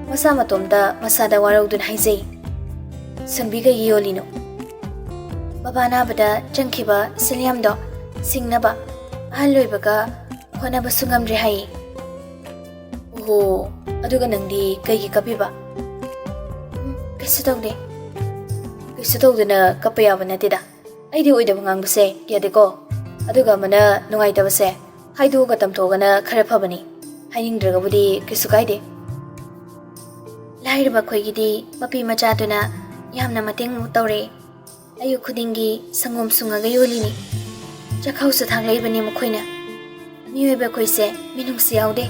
ꯃꯁꯥ ꯃꯇꯣꯝꯇ ꯃꯁꯥꯗ ꯋꯥꯔꯧꯗꯨꯅ ꯍꯥꯏꯖꯩ꯫ "ꯁꯟꯕꯤ ꯀꯩꯒꯤ ꯌꯣꯜꯂꯤꯅꯣ?" "ꯕꯕꯥ ꯅꯥꯕꯗ ꯆꯪꯈꯤꯕ ꯁꯦꯜꯌꯥꯝꯗꯣ ꯁꯤꯡꯅꯕ ꯑꯍꯜ ꯑꯣꯏꯕꯒ ꯍꯣꯠꯅꯕꯁꯨ ꯉꯝꯗ꯭ꯔꯦ ꯍꯥꯏꯌꯦ꯫" "ꯑꯣꯍꯣ, ꯑꯗꯨꯒ ꯅꯪꯗꯤ ꯀꯩꯒꯤ ꯀꯞꯄꯤꯕ?" "ꯎꯝ, ꯀꯩꯁꯨ ꯇꯧꯗꯦ꯫" "ꯀꯩꯁꯨ ꯇꯧꯗꯅ ꯀꯞꯄ ꯌꯥꯕ ꯅꯠꯇꯦꯗ꯫ ꯑꯩꯗꯤ ꯑꯣꯏꯗꯕ ꯉꯥꯡꯕꯁꯦ ꯌꯥꯗꯦꯀꯣ꯫ ꯑꯗꯨꯒ ꯑꯃꯅ ꯅꯨꯡꯉꯥꯏꯇꯕꯁꯦ ꯍꯥꯏꯗꯣꯛꯑꯒ ꯇꯝꯊꯣꯛꯑꯒꯅ ꯈꯔ ꯐꯕꯅꯤ꯫ ꯍꯥꯏꯅꯤꯡꯗ꯭ꯔꯒꯕꯨꯗꯤ ꯀꯩꯁꯨ ꯀꯥꯏꯗꯦ꯫" "ꯂꯥꯏꯔꯕ ꯑꯩꯈꯣꯏꯒꯤꯗꯤ ꯃꯄꯤ ꯃꯆꯥꯗꯨꯅ ꯌꯥꯝꯅ ꯃꯇꯦꯡ ꯇꯧꯔꯦ꯫ ꯑꯌꯨꯛ ꯈꯨꯗꯤꯡꯒꯤ ꯁꯪꯒꯣꯝ ꯁꯨꯡꯉꯒ ꯌꯣꯜꯂꯤꯅꯤ꯫ ꯆꯥꯛꯈꯥꯎꯁꯨ ꯊꯥꯡꯂꯛꯏꯕꯅꯤ ꯃꯈꯣꯏꯅ꯫ ꯃꯤꯑꯣꯏꯕ ꯑꯩꯈꯣꯏꯁꯦ ꯃꯤꯅꯨꯡꯁꯤ ꯌꯥꯎꯗꯦ꯫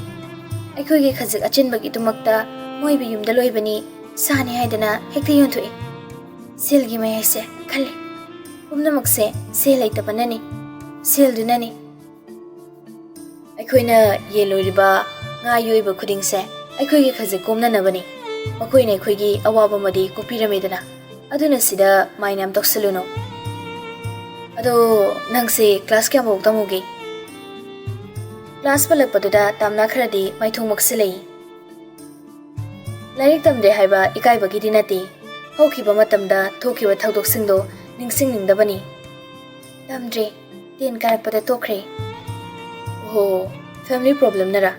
ꯑꯩꯈꯣꯏꯒꯤ ꯈꯖꯤꯛ ꯑꯆꯤꯟꯕꯒꯤꯗꯃꯛꯇ ꯃꯣꯏꯕꯨ ꯌꯨꯝꯗ ꯂꯣꯏꯕꯅꯤ, ꯁꯥꯅꯤ ꯍꯥꯏꯗꯅ ꯍꯦꯛꯇ ꯌꯣꯟꯊꯣꯛꯏ꯫ ꯁꯦꯜꯒꯤ ꯃꯌꯥꯏꯁꯦ ꯈꯜꯂꯤ꯫ ꯄꯨꯝꯅꯃꯛꯁꯦ ꯁꯦꯜ ꯂꯩꯇꯕꯅꯅꯤ, ꯁꯦꯜꯗꯨꯅꯅꯤ꯫" ꯑꯩꯈꯣꯏꯅ ꯌꯦꯟ ꯂꯣꯏꯔꯤꯕ, ꯉꯥ ꯌꯣꯛꯏꯕ ꯈꯨꯗꯤꯡꯁꯦ ꯑꯩꯈꯣꯏꯒꯤ ꯈꯖꯤꯛ ꯀꯣꯝꯅꯅꯕꯅꯤ꯫ ꯃꯈꯣꯏꯅ ꯑꯩꯈꯣꯏꯒꯤ ꯑꯋꯥꯕ ꯑꯃꯗꯤ ꯀꯣꯛꯄꯤꯔꯝꯃꯤꯗꯅ꯫ ꯑꯗꯨꯅ ꯁꯤꯗ ꯃꯥꯏꯅ ꯌꯥꯝ ꯇꯧꯁꯜꯂꯨꯅꯨ꯫ ꯑꯗꯣ ꯅꯪꯁꯦ ꯀ꯭ꯂꯥꯁ ꯀꯌꯥꯐꯥꯎ ꯇꯝꯃꯨꯒꯦ? ꯀ꯭ꯂꯥꯁ ꯄꯜꯂꯛꯄꯗꯨꯗ ꯇꯥꯝꯅꯥ ꯈꯔꯗꯤ ꯃꯥꯏꯊꯣꯡ ꯃꯛꯁꯤꯜꯂꯛꯏ꯫ ꯂꯥꯏꯔꯤꯛ ꯇꯝꯗ꯭ꯔꯦ ꯍꯥꯏꯕ ꯏꯀꯥꯏꯕꯒꯤꯗꯤ ꯅꯠꯇꯦ꯫ ꯍꯧꯈꯤꯕ ꯃꯇꯝꯗ ꯊꯣꯛꯈꯤꯕ ꯊꯧꯗꯣꯛꯁꯤꯡꯗꯣ ꯅꯤꯡꯁꯤꯡꯅꯤꯡꯗꯕꯅꯤ꯫ ꯇꯝꯗ꯭ꯔꯦ꯫ ꯇꯦꯟ ꯀꯥꯔꯛꯄꯗ ꯇꯣꯛꯈ꯭ꯔꯦ꯫ ꯑꯣꯍꯣ, family problemꯅꯔꯥ?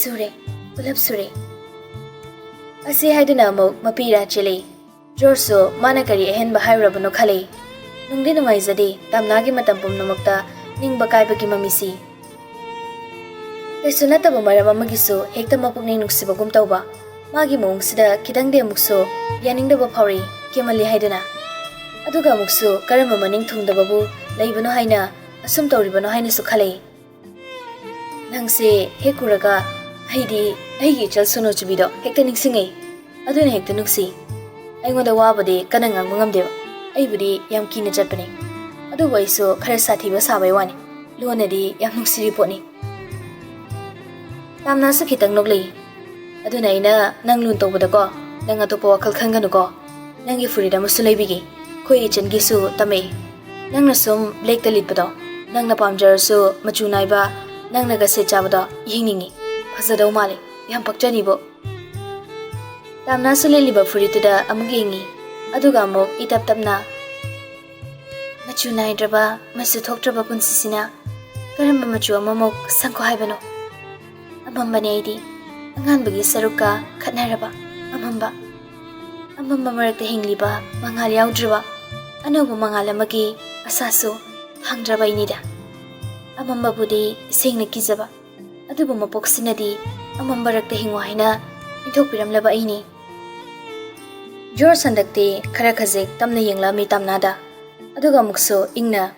ꯁꯨꯔꯦ, ꯄꯨꯂꯞ ꯁꯨꯔꯦ꯫ ꯑꯁꯤ ꯍꯥꯏꯗꯨꯅ ꯑꯃꯨꯛ ꯃꯄꯤ ꯏꯔꯥ ꯆꯦꯜꯂꯛꯏ꯫ ꯖꯣꯔꯖꯁꯨ ꯃꯥꯅ ꯀꯔꯤ ꯑꯍꯦꯟꯕ ꯍꯥꯏꯔꯨꯔꯕꯅꯣ ꯈꯜꯂꯤ꯫ ꯅꯨꯡꯗꯤ ꯅꯨꯡꯉꯥꯏꯖꯗꯦ ꯇꯥꯝꯅꯥꯒꯤ ꯃꯇꯝ ꯄꯨꯝꯅꯃꯛꯇ ꯅꯤꯡꯕ ꯀꯥꯏꯕꯒꯤ ꯃꯃꯤꯁꯤ꯫ ꯀꯩꯁꯨ ꯅꯠꯇꯕ ꯃꯔꯝ ꯑꯃꯒꯤꯁꯨ ꯍꯦꯛꯇ ꯃꯄꯨꯛꯅꯤꯡ ꯅꯨꯡꯁꯤꯕꯒꯨꯝ ꯇꯧꯕ꯫ ꯃꯥꯒꯤ ꯃꯑꯣꯡꯁꯤꯗ ꯈꯤꯇꯪꯗꯤ ꯑꯃꯨꯛꯁꯨ ꯌꯥꯅꯤꯡꯗꯕ ꯐꯥꯎꯔꯛꯏ, ꯀꯦꯃꯜꯂꯤ ꯍꯥꯏꯗꯨꯅ꯫ ꯑꯗꯨꯒ ꯑꯃꯨꯛꯁꯨ ꯀꯔꯝꯕ ꯃꯅꯤꯡ ꯊꯨꯡꯗꯕꯕꯨ ꯂꯩꯕꯅꯣ ꯍꯥꯏꯅ ꯑꯁꯨꯝ ꯇꯧꯔꯤꯕꯅꯣ ꯍꯥꯏꯅꯁꯨ ꯈꯜꯂꯛꯏ꯫ ꯅꯪꯁꯦ ꯍꯦꯛ ꯎꯔꯒ ꯑꯩꯗꯤ ꯑꯩꯒꯤ ꯏꯆꯜ ꯁꯣꯅꯣꯆꯨꯕꯤꯗꯣ ꯍꯦꯛꯇ ꯅꯤꯡꯁꯤꯡꯉꯛꯏ꯫ ꯑꯗꯨꯅ ꯍꯦꯛꯇ ꯅꯨꯡꯁꯤ꯫ ꯑꯩꯉꯣꯟꯗ ꯋꯥꯕꯨꯗꯤ ꯀꯟꯅ ꯉꯥꯡꯕ ꯉꯝꯗꯦꯕ꯫ ꯑꯩꯕꯨꯗꯤ ꯌꯥꯝ ꯀꯤꯅ ꯆꯠꯄꯅꯦ꯫ ꯑꯗꯨꯕꯨ ꯑꯩꯁꯨ ꯈꯔ ꯁꯥꯊꯤꯕ ꯁꯥꯕꯩ ꯋꯥꯅꯤ꯫ ꯂꯣꯟꯅꯗꯤ ꯌꯥꯝ ꯅꯨꯡꯁꯤꯔꯤ ꯄꯣꯠꯅꯤ꯫ ꯇꯥꯝꯅꯥꯁꯨ ꯈꯤꯇꯪ ꯅꯣꯛꯂꯛꯏ꯫ ꯑꯗꯨꯅ ꯑꯩꯅ ꯅꯪ ꯂꯨꯟ ꯇꯧꯕꯗꯀꯣ, ꯅꯪ ꯑꯇꯣꯞꯄ ꯋꯥꯈꯜ ꯈꯟꯒꯅꯨꯀꯣ꯫ ꯅꯪꯒꯤ ꯐꯨꯔꯤꯠ ꯑꯃꯁꯨ ꯂꯩꯕꯤꯒꯦ꯫ ꯑꯩꯈꯣꯏ ꯏꯆꯟꯒꯤꯁꯨ ꯇꯝꯃꯛꯏ꯫ ꯅꯪꯅ ꯁꯨꯝ ꯕ꯭ꯂꯦꯛꯇ ꯂꯤꯠꯄꯗꯣ, ꯅꯪꯅ ꯄꯥꯝꯖꯔꯁꯨ ꯃꯆꯨ ꯅꯥꯏꯕ, ꯅꯪꯅꯒ ꯁꯦꯠ ꯆꯥꯕꯗꯣ ꯌꯦꯡꯅꯤꯡꯉꯤ꯫ ꯐꯖꯗꯧ ꯃꯥꯜꯂꯤ꯫ ꯌꯥꯝ ꯄꯛꯆꯅꯤꯕꯨ꯫ ꯇꯥꯝꯅꯥꯁꯨ ꯂꯤꯠꯂꯤꯕ ꯐꯨꯔꯤꯠꯇꯨꯗ ꯑꯃꯨꯛ ꯌꯦꯡꯉꯤ꯫ ꯑꯗꯨꯒ ꯑꯃꯨꯛ ꯏꯇꯞ ꯇꯞꯅ, "ꯃꯆꯨ ꯅꯥꯏꯗ꯭ꯔꯕ, ꯃꯆꯨ ꯊꯣꯛꯇ꯭ꯔꯕ ꯄꯨꯟꯁꯤꯁꯤꯅ ꯀꯔꯝꯕ ꯃꯆꯨ ꯑꯃꯃꯨꯛ ꯁꯪꯈꯣ ꯍꯥꯏꯕꯅꯣ? ꯑꯃꯝꯕꯅꯦ ꯑꯩꯗꯤ, ꯑꯉꯥꯟꯕꯒꯤ ꯁꯔꯨꯛꯀ ꯈꯠꯅꯔꯕ ꯑꯃꯝꯕ꯫ ꯑꯃꯝꯕ ꯃꯔꯛꯇ ꯍꯤꯡꯂꯤꯕ, ꯃꯉꯥꯜ ꯌꯥꯎꯗ꯭ꯔꯕ ꯑꯅꯧꯕ ꯃꯉꯥꯜ ꯑꯃꯒꯤ ꯑꯁꯥꯁꯨ ꯐꯪꯗ꯭ꯔꯕ ꯑꯩꯅꯤꯗ꯫ ꯑꯃꯝꯕꯕꯨꯗꯤ ꯁꯦꯡꯅ ꯀꯤꯖꯕ, ꯑꯗꯨꯕꯨ ꯃꯄꯣꯛꯁꯤꯅꯗꯤ ꯑꯃꯝꯕ ꯃꯔꯛꯇ ꯍꯤꯡꯉꯨ ꯍꯥꯏꯅ ꯏꯟꯊꯣꯛꯄꯤꯔꯝꯂꯕ ꯑꯩꯅꯤ꯫" ꯖꯣꯔꯖ ꯍꯟꯗꯛꯇꯤ ꯈꯔ ꯈꯖꯤꯛ ꯇꯝꯅ ꯌꯦꯡꯂꯛꯑꯝꯃꯤ ꯇꯥꯝꯅꯥꯗ꯫ ꯑꯗꯨꯒ ꯑꯃꯨꯛꯁꯨ ꯏꯪꯅ,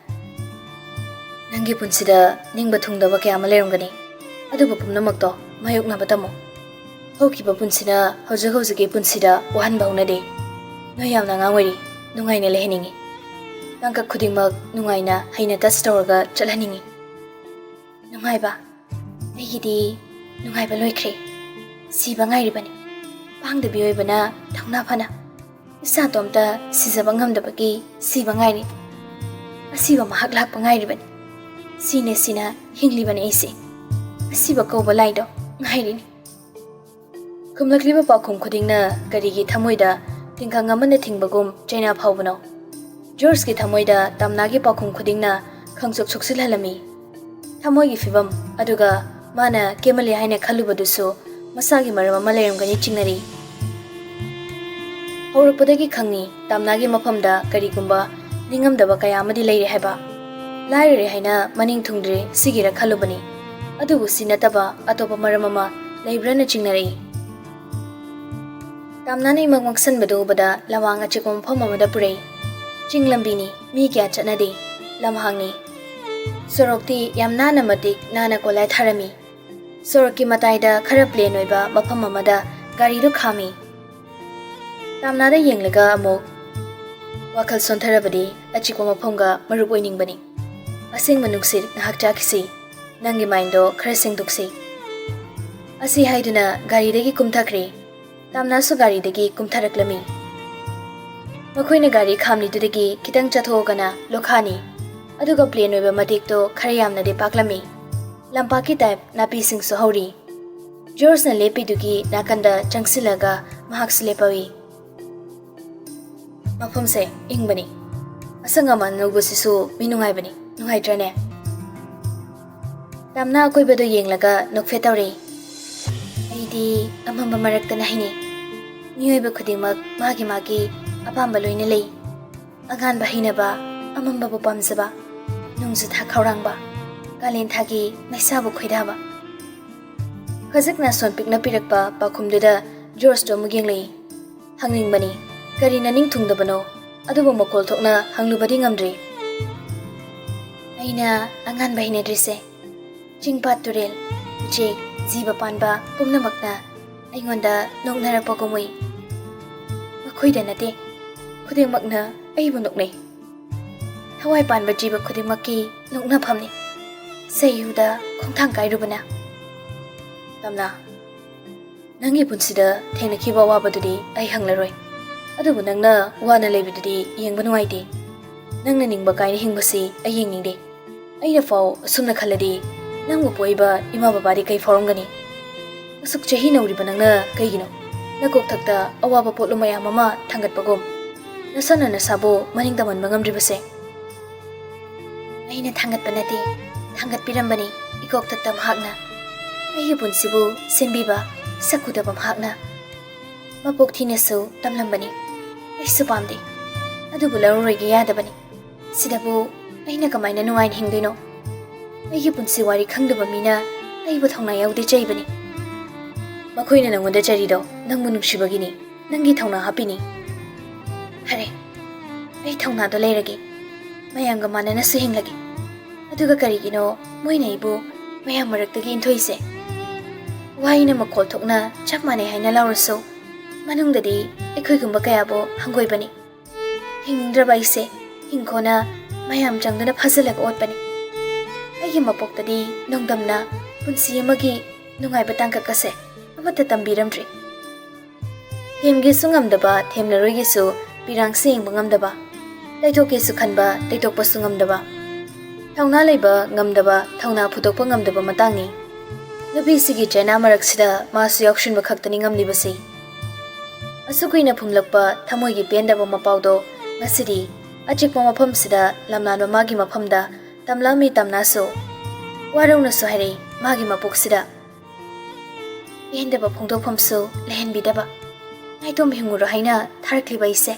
"ꯅꯪꯒꯤ ꯄꯨꯟꯁꯤꯗ ꯅꯤꯡꯕ ꯊꯨꯡꯗꯕ ꯀꯌꯥ ꯑꯃ ꯂꯩꯔꯝꯒꯅꯤ꯫ ꯑꯗꯨꯕꯨ ꯄꯨꯝꯅꯃꯛꯇꯣ ꯃꯥꯌꯣꯛꯅꯕ ꯇꯝꯃꯨ꯫ ꯍꯧꯈꯤꯕ ꯄꯨꯟꯁꯤꯅ ꯍꯧꯖꯤꯛ ꯍꯧꯖꯤꯛꯀꯤ ꯄꯨꯟꯁꯤꯗ ꯋꯥꯍꯟꯕ ꯍꯧꯅꯗꯦ꯫ ꯅꯣꯏ ꯌꯥꯝꯅ ꯑꯉꯥꯡ ꯑꯣꯏꯔꯤ꯫ ꯅꯨꯡꯉꯥꯏꯅ ꯂꯩꯍꯟꯅꯤꯡꯉꯤ꯫ ꯇꯥꯡꯀꯛ ꯈꯨꯗꯤꯡꯃꯛ ꯅꯨꯡꯉꯥꯏꯅ ꯍꯩꯅ ꯇꯁ ꯇꯧꯔꯒ ꯆꯠꯍꯟꯅꯤꯡꯉꯤ꯫" ꯅꯨꯡꯉꯥꯏꯕ꯫ ꯑꯩꯒꯤꯗꯤ ꯅꯨꯡꯉꯥꯏꯕ ꯂꯣꯏꯈ꯭ꯔꯦ꯫ ꯁꯤꯕ ꯉꯥꯏꯔꯤꯕꯅꯤ꯫ ꯄꯥꯡꯗꯕꯤ ꯑꯣꯏꯕꯅ ꯊꯧꯅꯥ ꯐꯅ꯫ ꯏꯁꯥꯇꯣꯝꯇ ꯁꯤꯖꯕ ꯉꯝꯗꯕꯒꯤ ꯁꯤꯕ ꯉꯥꯏꯔꯤ꯫ ꯑꯁꯤꯕ ꯃꯍꯥꯛ ꯂꯥꯛꯄ ꯉꯥꯏꯔꯤꯕꯅꯤ꯫ ꯁꯤꯅ ꯁꯤꯅ ꯍꯤꯡꯂꯤꯕꯅꯤ ꯑꯩꯁꯦ꯫ ꯑꯁꯤꯕ ꯀꯧꯕ ꯂꯥꯏꯗꯣ ꯉꯥꯏꯔꯤꯅꯤ꯫ ꯈꯨꯝꯂꯛꯂꯤꯕ ꯄꯥꯎꯈꯨꯝ ꯈꯨꯗꯤꯡꯅ ꯀꯔꯤꯒꯤ ꯊꯃꯣꯏꯗ ꯇꯤꯡꯈꯪ ꯑꯃꯅ ꯊꯤꯡꯕꯒꯨꯝ ꯆꯩꯅꯥ ꯐꯥꯎꯕꯅꯣ? ꯖꯣꯔꯖꯀꯤ ꯊꯃꯣꯏꯗ ꯇꯥꯝꯅꯥꯒꯤ ꯄꯥꯎꯈꯨꯝ ꯈꯨꯗꯤꯡꯅ ꯈꯪꯁꯣꯛ ꯁꯣꯛꯆꯤꯜꯍꯜꯂꯝꯃꯤ꯫ ꯊꯃꯣꯏꯒꯤ ꯐꯤꯕꯝ ꯑꯗꯨꯒ ꯃꯥꯅ ꯀꯦꯃꯂꯦ ꯍꯥꯏꯅ ꯈꯜꯂꯨꯕꯗꯨꯁꯨ ꯃꯁꯥꯒꯤ ꯃꯔꯝ ꯑꯃ ꯂꯩꯔꯝꯒꯅꯤ ꯆꯤꯡꯅꯔꯤ꯫ ꯍꯧꯔꯛꯄꯗꯒꯤ ꯈꯪꯉꯤ, ꯇꯥꯝꯅꯥꯒꯤ ꯃꯐꯝꯗ ꯀꯔꯤꯒꯨꯝꯕ ꯅꯤꯡꯉꯝꯗꯕ ꯀꯌꯥ ꯑꯃꯗꯤ ꯂꯩꯔꯦ ꯍꯥꯏꯕ꯫ ꯂꯥꯏꯔꯔꯦ ꯍꯥꯏꯅ ꯃꯅꯤꯡ ꯊꯨꯡꯗ꯭ꯔꯦ ꯁꯤꯒꯤꯔ ꯈꯜꯂꯨꯕꯅꯤ꯫ ꯑꯗꯨꯕꯨ ꯁꯤ ꯅꯠꯇꯕ ꯑꯇꯣꯞꯄ ꯃꯔꯝ ꯑꯃ ꯂꯩꯕ꯭ꯔꯅ ꯆꯤꯡꯅꯔꯛꯏ꯫ ꯇꯥꯝꯅꯥꯅ ꯏꯃꯛ ꯃꯛꯁꯟꯕꯗꯨ ꯎꯕꯗ ꯂꯝꯍꯥꯡ ꯑꯆꯤꯛꯄ ꯃꯐꯝ ꯑꯃꯗ ꯄꯨꯔꯛꯏ꯫ ꯆꯤꯡ ꯂꯝꯕꯤꯅꯤ, ꯃꯤ ꯀꯌꯥ ꯆꯠꯅꯗꯦ꯫ ꯂꯝꯍꯥꯡꯅꯤ꯫ ꯁꯣꯔꯣꯛꯇꯤ ꯌꯥꯝ ꯅꯥꯟꯅ ꯃꯇꯤꯛ ꯅꯥꯟꯅ ꯀꯣꯂꯥꯏ ꯊꯥꯔꯝꯃꯤ꯫ ꯁꯣꯔꯣꯛꯀꯤ ꯃꯇꯥꯏꯗ ꯈꯔ ꯄ꯭ꯂꯦꯟ ꯑꯣꯏꯕ ꯃꯐꯝ ꯑꯃꯗ ꯒꯥꯔꯤꯗꯨ ꯈꯥꯝꯃꯤ꯫ ꯇꯥꯝꯅꯥꯗ ꯌꯦꯡꯂꯒ ꯑꯃꯨꯛ ꯋꯥꯈꯜ ꯁꯣꯟꯊꯔꯕꯗꯤ ꯑꯆꯤꯛꯄ ꯃꯐꯝꯒ ꯃꯔꯨꯞ ꯑꯣꯏꯅꯤꯡꯕꯅꯤ꯫ ꯑꯁꯦꯡꯕ ꯅꯨꯡꯁꯤꯠ ꯉꯥꯏꯍꯥꯛ ꯆꯥꯈꯤꯁꯤ꯫ ꯅꯪꯒꯤ ꯃꯥꯏꯟꯗꯣ ꯈꯔ ꯁꯦꯡꯗꯣꯛꯁꯤ꯫ ꯑꯁꯤ ꯍꯥꯏꯗꯨꯅ ꯒꯥꯔꯤꯗꯒꯤ ꯀꯨꯝꯊꯈ꯭ꯔꯦ꯫ ꯇꯥꯝꯅꯥꯁꯨ ꯒꯥꯔꯤꯗꯒꯤ ꯀꯨꯝꯊꯔꯛꯂꯝꯃꯤ꯫ ꯃꯈꯣꯏꯅ ꯒꯥꯔꯤ ꯈꯥꯝꯂꯤꯗꯨꯗꯒꯤ ꯈꯤꯇꯪ ꯆꯠꯊꯣꯛꯑꯒꯅ ꯂꯣꯈꯥꯅꯤ, ꯑꯗꯨꯒ ꯄ꯭ꯂꯦꯟ ꯑꯣꯏꯕ ꯃꯇꯦꯛꯇꯣ ꯈꯔ ꯌꯥꯝꯅꯗꯤ ꯄꯥꯛꯂꯝꯃꯤ꯫ ꯂꯝꯄꯥꯛꯀꯤ ꯇꯥꯏꯞ ꯅꯥꯄꯤꯁꯤꯡꯁꯨ ꯍꯧꯔꯤ꯫ ꯖꯣꯔꯖꯅ ꯂꯦꯞꯄꯤꯗꯨꯒꯤ ꯅꯥꯀꯟꯗ ꯆꯪꯁꯤꯜꯂꯒ ꯃꯍꯥꯛꯁꯨ ꯂꯦꯞꯄꯧꯏ꯫ ꯃꯐꯝꯁꯦ ꯏꯪꯕꯅꯤ꯫ ꯑꯁꯪ ꯑꯃꯥꯟ ꯎꯕꯁꯤꯁꯨ ꯃꯤ ꯅꯨꯡꯉꯥꯏꯕꯅꯤ, ꯅꯨꯡꯉꯥꯏꯇ꯭ꯔꯅꯦ? ꯇꯥꯝꯅꯥ ꯑꯀꯣꯏꯕꯗꯣ ꯌꯦꯡꯂꯒ ꯅꯣꯛꯐꯦꯠ ꯇꯧꯔꯦ꯫ ꯑꯩꯗꯤ ꯑꯃꯝꯕ ꯃꯔꯛꯇꯅ ꯍꯩꯅꯩ꯫ ꯃꯤꯑꯣꯏꯕ ꯈꯨꯗꯤꯡꯃꯛ ꯃꯥꯒꯤ ꯃꯥꯒꯤ ꯑꯄꯥꯝꯕ ꯂꯣꯏꯅ ꯂꯩ꯫ ꯑꯉꯥꯟꯕ ꯍꯩꯅꯕ, ꯑꯃꯝꯕꯕꯨ ꯄꯥꯝꯖꯕ, ꯅꯣꯡꯖꯨ ꯊꯥ ꯈꯧꯔꯥꯡꯕ, ꯀꯥꯂꯦꯟ ꯊꯥꯒꯤ ꯃꯩꯁꯥꯕꯨ ꯈꯣꯏꯗꯥꯕ꯫ ꯈꯖꯤꯛꯅ ꯁꯣꯟ ꯄꯤꯛꯅ ꯄꯤꯔꯛꯄ ꯄꯥꯎꯈꯨꯝꯗꯨꯗ ꯖꯣꯔꯖꯇꯣ ꯑꯃꯨꯛ ꯌꯦꯡꯂꯛꯏ꯫ ꯍꯪꯅꯤꯡꯕꯅꯤ, ꯀꯔꯤꯅ ꯅꯤꯡ ꯊꯨꯡꯗꯕꯅꯣ? ꯑꯗꯨꯕꯨ ꯃꯈꯣꯜ ꯊꯣꯛꯅ ꯍꯪꯂꯨꯕꯗꯤ ꯉꯝꯗ꯭ꯔꯤ꯫ ꯑꯩꯅ ꯑꯉꯥꯟꯕ ꯍꯩꯅꯗ꯭ꯔꯤꯁꯦ, ꯆꯤꯡ ꯄꯥꯠ ꯇꯨꯔꯦꯜ, ꯎꯆꯦꯛ, ꯖꯤꯕ ꯄꯥꯟꯕ ꯄꯨꯝꯅꯃꯛꯅ ꯑꯩꯉꯣꯟꯗ ꯅꯣꯛꯅꯔꯛꯄꯒꯨꯝ ꯎꯏ꯫ ꯃꯈꯣꯏꯗ ꯅꯠꯇꯦ, ꯈꯨꯗꯤꯡꯃꯛꯅ ꯑꯩꯕꯨ ꯅꯣꯛꯅꯩ꯫ ꯊꯋꯥꯏ ꯄꯥꯟꯕ ꯖꯤꯕ ꯈꯨꯗꯤꯡꯃꯛꯀꯤ ꯅꯣꯛꯅꯐꯝꯅꯤ꯫ ꯆꯩꯌꯨꯗ ꯈꯣꯡꯊꯥꯡ ꯀꯥꯏꯔꯨꯕꯅ꯫ ꯇꯥꯝꯅꯥ, ꯅꯪꯒꯤ ꯄꯨꯟꯁꯤꯗ ꯊꯦꯡꯅꯈꯤꯕ ꯑꯋꯥꯕꯗꯨꯗꯤ ꯑꯩ ꯍꯪꯂꯔꯣꯏ꯫ ꯑꯗꯨꯕꯨ ꯅꯪꯅ ꯋꯥꯅ ꯂꯩꯕꯗꯨꯗꯤ ꯌꯦꯡꯕ ꯅꯨꯡꯉꯥꯏꯇꯦ꯫ ꯅꯪꯅ ꯅꯤꯡꯕ ꯀꯥꯏꯅ ꯍꯤꯡꯕꯁꯤ ꯑꯩ ꯌꯦꯡꯅꯤꯡꯗꯦ꯫ ꯑꯩꯅ ꯐꯥꯎ ꯑꯁꯨꯝꯅ ꯈꯜꯂꯗꯤ ꯅꯪꯕꯨ ꯄꯣꯛꯏꯕ ꯏꯃꯥ ꯕꯕꯥꯗꯤ ꯀꯩ ꯐꯥꯎꯔꯝꯒꯅꯤ? ꯑꯁꯨꯛ ꯆꯍꯤ ꯅꯧꯔꯤꯕ ꯅꯪꯅ ꯀꯩꯒꯤꯅꯣ ꯅꯀꯣꯛꯊꯛꯇ ꯑꯋꯥꯕ ꯄꯣꯠꯂꯨꯝ ꯃꯌꯥꯝ ꯑꯃ ꯊꯥꯡꯒꯠꯄꯒꯨꯝ ꯅꯁꯥꯅ ꯅꯁꯥꯕꯨ ꯃꯅꯤꯡ ꯇꯝꯍꯟꯕ ꯉꯝꯗ꯭ꯔꯤꯕꯁꯦ? ꯑꯩꯅ ꯊꯥꯡꯒꯠꯄ ꯅꯠꯇꯦ, ꯊꯥꯡꯒꯠꯄꯤꯔꯝꯕꯅꯤ ꯏꯀꯣꯛꯊꯛꯇ ꯃꯍꯥꯛꯅ꯫ ꯑꯩꯒꯤ ꯄꯨꯟꯁꯤꯕꯨ ꯁꯦꯝꯕꯤꯕ ꯁꯛ ꯎꯗꯕ ꯃꯍꯥꯛꯅ꯫ ꯃꯄꯣꯛ ꯊꯤꯅꯁꯨ ꯇꯝꯂꯝꯕꯅꯤ꯫ ꯑꯩꯁꯨ ꯄꯥꯝꯗꯦ, ꯑꯗꯨꯕꯨ ꯂꯧꯔꯔꯣꯏꯒꯦ ꯌꯥꯗꯕꯅꯤ꯫ ꯁꯤꯗꯕꯨ ꯑꯩꯅ ꯀꯃꯥꯏꯅ ꯅꯨꯡꯉꯥꯏꯅ ꯍꯤꯡꯗꯣꯏꯅꯣ? ꯑꯩꯒꯤ ꯄꯨꯟꯁꯤ ꯋꯥꯔꯤ ꯈꯪꯗꯕ ꯃꯤꯅ ꯑꯩꯕꯨ ꯊꯧꯅꯥ ꯌꯥꯎꯗꯦ ꯆꯩꯕꯅꯤ꯫ ꯃꯈꯣꯏꯅ ꯅꯪꯉꯣꯟꯗ ꯆꯩꯔꯤꯗꯣ ꯅꯪꯕꯨ ꯅꯨꯡꯁꯤꯕꯒꯤꯅꯤ, ꯅꯪꯒꯤ ꯊꯧꯅꯥ ꯍꯥꯞꯄꯤꯅꯤ꯫ ꯐꯔꯦ, ꯑꯩ ꯊꯧꯅꯥꯗꯣ ꯂꯩꯔꯒꯦ, ꯃꯌꯥꯝꯒ ꯃꯥꯟꯅꯅꯁꯨ ꯍꯤꯡꯂꯒꯦ꯫ ꯑꯗꯨꯒ ꯀꯔꯤꯒꯤꯅꯣ ꯃꯣꯏꯅ ꯑꯩꯕꯨ ꯃꯌꯥꯝ ꯃꯔꯛꯇꯒꯤ ꯏꯟꯊꯣꯛꯏꯁꯦ? ꯋꯥꯍꯩꯅ ꯃꯈꯣꯜ ꯊꯣꯛꯅ ꯆꯞ ꯃꯥꯟꯅꯩ ꯍꯥꯏꯅ ꯂꯥꯎꯔꯁꯨ, ꯃꯅꯨꯡꯗꯗꯤ ꯑꯩꯈꯣꯏꯒꯨꯝꯕ ꯀꯌꯥꯕꯨ ꯍꯪꯒꯣꯏꯕꯅꯤ꯫ ꯍꯤꯡꯅꯤꯡꯗ꯭ꯔꯕ ꯑꯩꯁꯦ ꯍꯤꯡꯈꯣꯅ ꯃꯌꯥꯝ ꯆꯪꯗꯨꯅ ꯐꯥꯖꯤꯜꯂꯒ ꯑꯣꯠꯄꯅꯤ꯫ ꯑꯩꯒꯤ ꯃꯄꯣꯛꯇꯗꯤ ꯅꯣꯡꯗꯝꯅ ꯄꯨꯟꯁꯤ ꯑꯃꯒꯤ ꯅꯨꯡꯉꯥꯏꯕ ꯇꯥꯡꯀꯛ ꯑꯁꯦ ꯑꯃꯠꯇ ꯇꯝꯕꯤꯔꯝꯗ꯭ꯔꯤ꯫ ꯊꯦꯝꯒꯦꯁꯨ ꯉꯝꯗꯕ, ꯊꯦꯝꯂꯔꯣꯏꯒꯦꯁꯨ ꯄꯤꯔꯥꯡꯁꯤ ꯌꯦꯡꯕ ꯉꯝꯗꯕ, ꯇꯩꯊꯣꯛꯀꯦꯁꯨ ꯈꯟꯕ, ꯇꯩꯊꯣꯛꯄꯁꯨ ꯉꯝꯗꯕ, ꯊꯧꯅꯥ ꯂꯩꯕ ꯉꯝꯗꯕ, ꯊꯧꯅꯥ ꯐꯨꯗꯣꯛꯄ ꯉꯝꯗꯕ ꯃꯇꯥꯡꯅꯤ꯫ ꯅꯨꯄꯤꯁꯤꯒꯤ ꯆꯩꯅꯥ ꯃꯔꯛꯁꯤꯗ ꯃꯥꯁꯨ ꯌꯥꯎꯁꯤꯟꯕ ꯈꯛꯇꯅꯤ ꯉꯝꯂꯤꯕꯁꯤ꯫ ꯑꯁꯨꯛ ꯀꯨꯏꯅ ꯐꯨꯝꯂꯛꯄ ꯊꯃꯣꯏꯒꯤ ꯄꯦꯟꯗꯕ ꯃꯄꯥꯎꯗꯣ ꯉꯁꯤꯗꯤ ꯑꯆꯤꯛꯄ ꯃꯐꯝꯁꯤꯗ ꯂꯝꯂꯥꯟꯕ ꯃꯥꯒꯤ ꯃꯐꯝꯗ ꯇꯝꯂꯛꯑꯝꯃꯤ꯫ ꯇꯝꯅꯥꯁꯨ ꯋꯥꯔꯧꯅꯁꯨ ꯍꯥꯏꯔꯛꯏ ꯃꯥꯒꯤ ꯃꯄꯣꯛꯁꯤꯗ꯫ ꯄꯦꯟꯗꯕ ꯐꯣꯡꯗꯣꯛꯐꯝꯁꯨ ꯂꯩꯍꯟꯕꯤꯗꯕ꯫ ꯅꯥꯏꯇꯣꯝ ꯍꯤꯡꯉꯨꯔꯣ ꯍꯥꯏꯅ ꯊꯥꯔꯛꯂꯤꯕ ꯑꯩꯁꯦ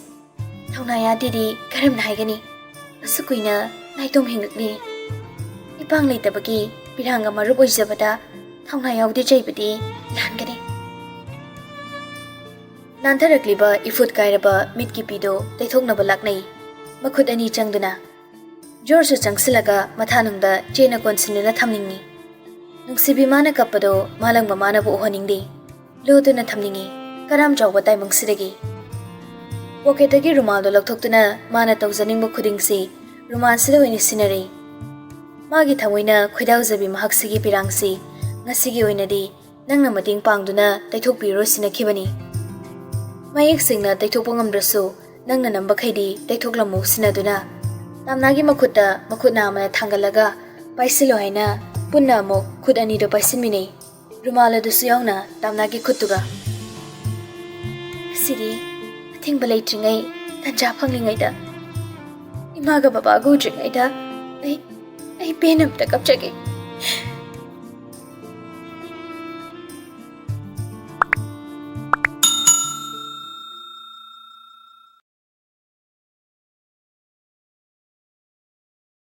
ꯊꯧꯅꯥ ꯌꯥꯗꯦꯗꯤ ꯀꯔꯝꯅ ꯍꯥꯏꯒꯅꯤ? ꯑꯁꯨꯛ ꯀꯨꯏꯅ ꯅꯥꯏꯇꯣꯝ ꯍꯤꯡꯂꯛꯂꯤ꯫ ꯏꯄꯥꯡ ꯂꯩꯇꯕꯒꯤ ꯄꯤꯔꯥꯡꯒ ꯃꯔꯨꯞ ꯑꯣꯏꯖꯕꯗ ꯊꯧꯅꯥ ꯌꯥꯎꯗꯦ ꯆꯩꯕꯗꯤ ꯂꯥꯟꯒꯅꯤ꯫ ꯅꯥꯟꯊꯔꯛꯂꯤꯕ ꯏꯐꯨꯠ ꯀꯥꯏꯔꯕ ꯃꯤꯠꯀꯤ ꯄꯤꯗꯨ ꯇꯩꯊꯣꯛꯅꯕ ꯂꯥꯛꯅꯩ ꯃꯈꯨꯠ ꯑꯅꯤ ꯆꯪꯗꯨꯅ꯫ ꯖꯣꯔꯁꯨ ꯆꯪꯁꯤꯜꯂꯒ ꯃꯊꯥꯅꯨꯡꯗ ꯆꯦꯅ ꯀꯣꯟꯁꯤꯟꯗꯨꯅ ꯊꯝꯅꯤꯡꯏ꯫ ꯅꯨꯡꯁꯤꯕꯤ ꯃꯥꯅ ꯀꯞꯄꯗꯣ ꯃꯥꯂꯪꯕ ꯃꯥꯅꯕꯨ ꯎꯍꯟꯅꯤꯡꯗꯦ꯫ ꯂꯣꯠꯇꯨꯅ ꯊꯝꯅꯤꯡꯏ꯫ ꯀꯔꯥꯝ ꯆꯥꯎꯕ ꯇꯥꯏꯕꯪꯁꯤꯗꯒꯤ꯫ ꯄꯣꯀꯦꯠꯇꯒꯤ ꯔꯨꯃꯥꯜꯗꯣ ꯂꯧꯊꯣꯛꯇꯨꯅ ꯃꯥꯅ ꯇꯧꯖꯅꯤꯡꯕ ꯈꯨꯗꯤꯡꯁꯤ ꯔꯨꯃꯥꯜꯁꯤꯗ ꯑꯣꯏꯅ ꯁꯤꯟꯅꯔꯦ꯫ ꯃꯥꯒꯤ ꯊꯃꯣꯏꯅ ꯈꯣꯏꯗꯥꯖꯕꯤ ꯃꯍꯥꯛꯁꯤꯒꯤ ꯄꯤꯔꯥꯡꯁꯤ ꯉꯁꯤꯒꯤ ꯑꯣꯏꯅꯗꯤ ꯅꯪꯅ ꯃꯇꯦꯡ ꯄꯥꯡꯗꯨꯅ ꯇꯩꯊꯣꯛꯄꯤꯔꯣ ꯁꯤꯟꯅꯈꯤꯕꯅꯤ꯫ ꯃꯌꯦꯛ ꯁꯦꯡꯅ ꯇꯩꯊꯣꯛꯄ ꯉꯝꯗ꯭ꯔꯁꯨ ꯅꯪꯅ ꯅꯝꯕꯈꯩꯗꯤ ꯇꯩꯊꯣꯛꯂꯝꯃꯨ ꯁꯤꯟꯅꯗꯨꯅ ꯇꯥꯝꯅꯥꯒꯤ ꯃꯈꯨꯠꯇ ꯃꯈꯨꯠ ꯅꯥꯝꯃꯅ ꯊꯥꯡꯒꯠꯂꯒ ꯄꯥꯏꯁꯤꯜꯂꯣ ꯍꯥꯏꯅ ꯄꯨꯟꯅ ꯑꯃꯨꯛ ꯈꯨꯠ ꯑꯅꯤꯗꯣ ꯄꯥꯏꯁꯤꯟꯃꯤꯟꯅꯩ꯫ ꯔꯨꯃꯥꯜ ꯑꯗꯨꯁꯨ ꯌꯥꯎꯅ ꯇꯥꯝꯅꯥꯒꯤ ꯈꯨꯠꯇꯨꯒ꯫ ꯉꯁꯤꯗꯤ ꯑꯊꯤꯡꯕ ꯂꯩꯇ꯭ꯔꯤꯉꯩ ꯇꯟꯖꯥ ꯐꯪꯂꯤꯉꯩꯗ ꯏꯃꯥꯒ ꯕꯕꯥꯒ ꯎꯗ꯭ꯔꯤꯉꯩꯗ ꯑꯩ, ꯑꯩ ꯄꯦꯟꯅ ꯑꯝꯇ ꯀꯞꯆꯒꯦ꯫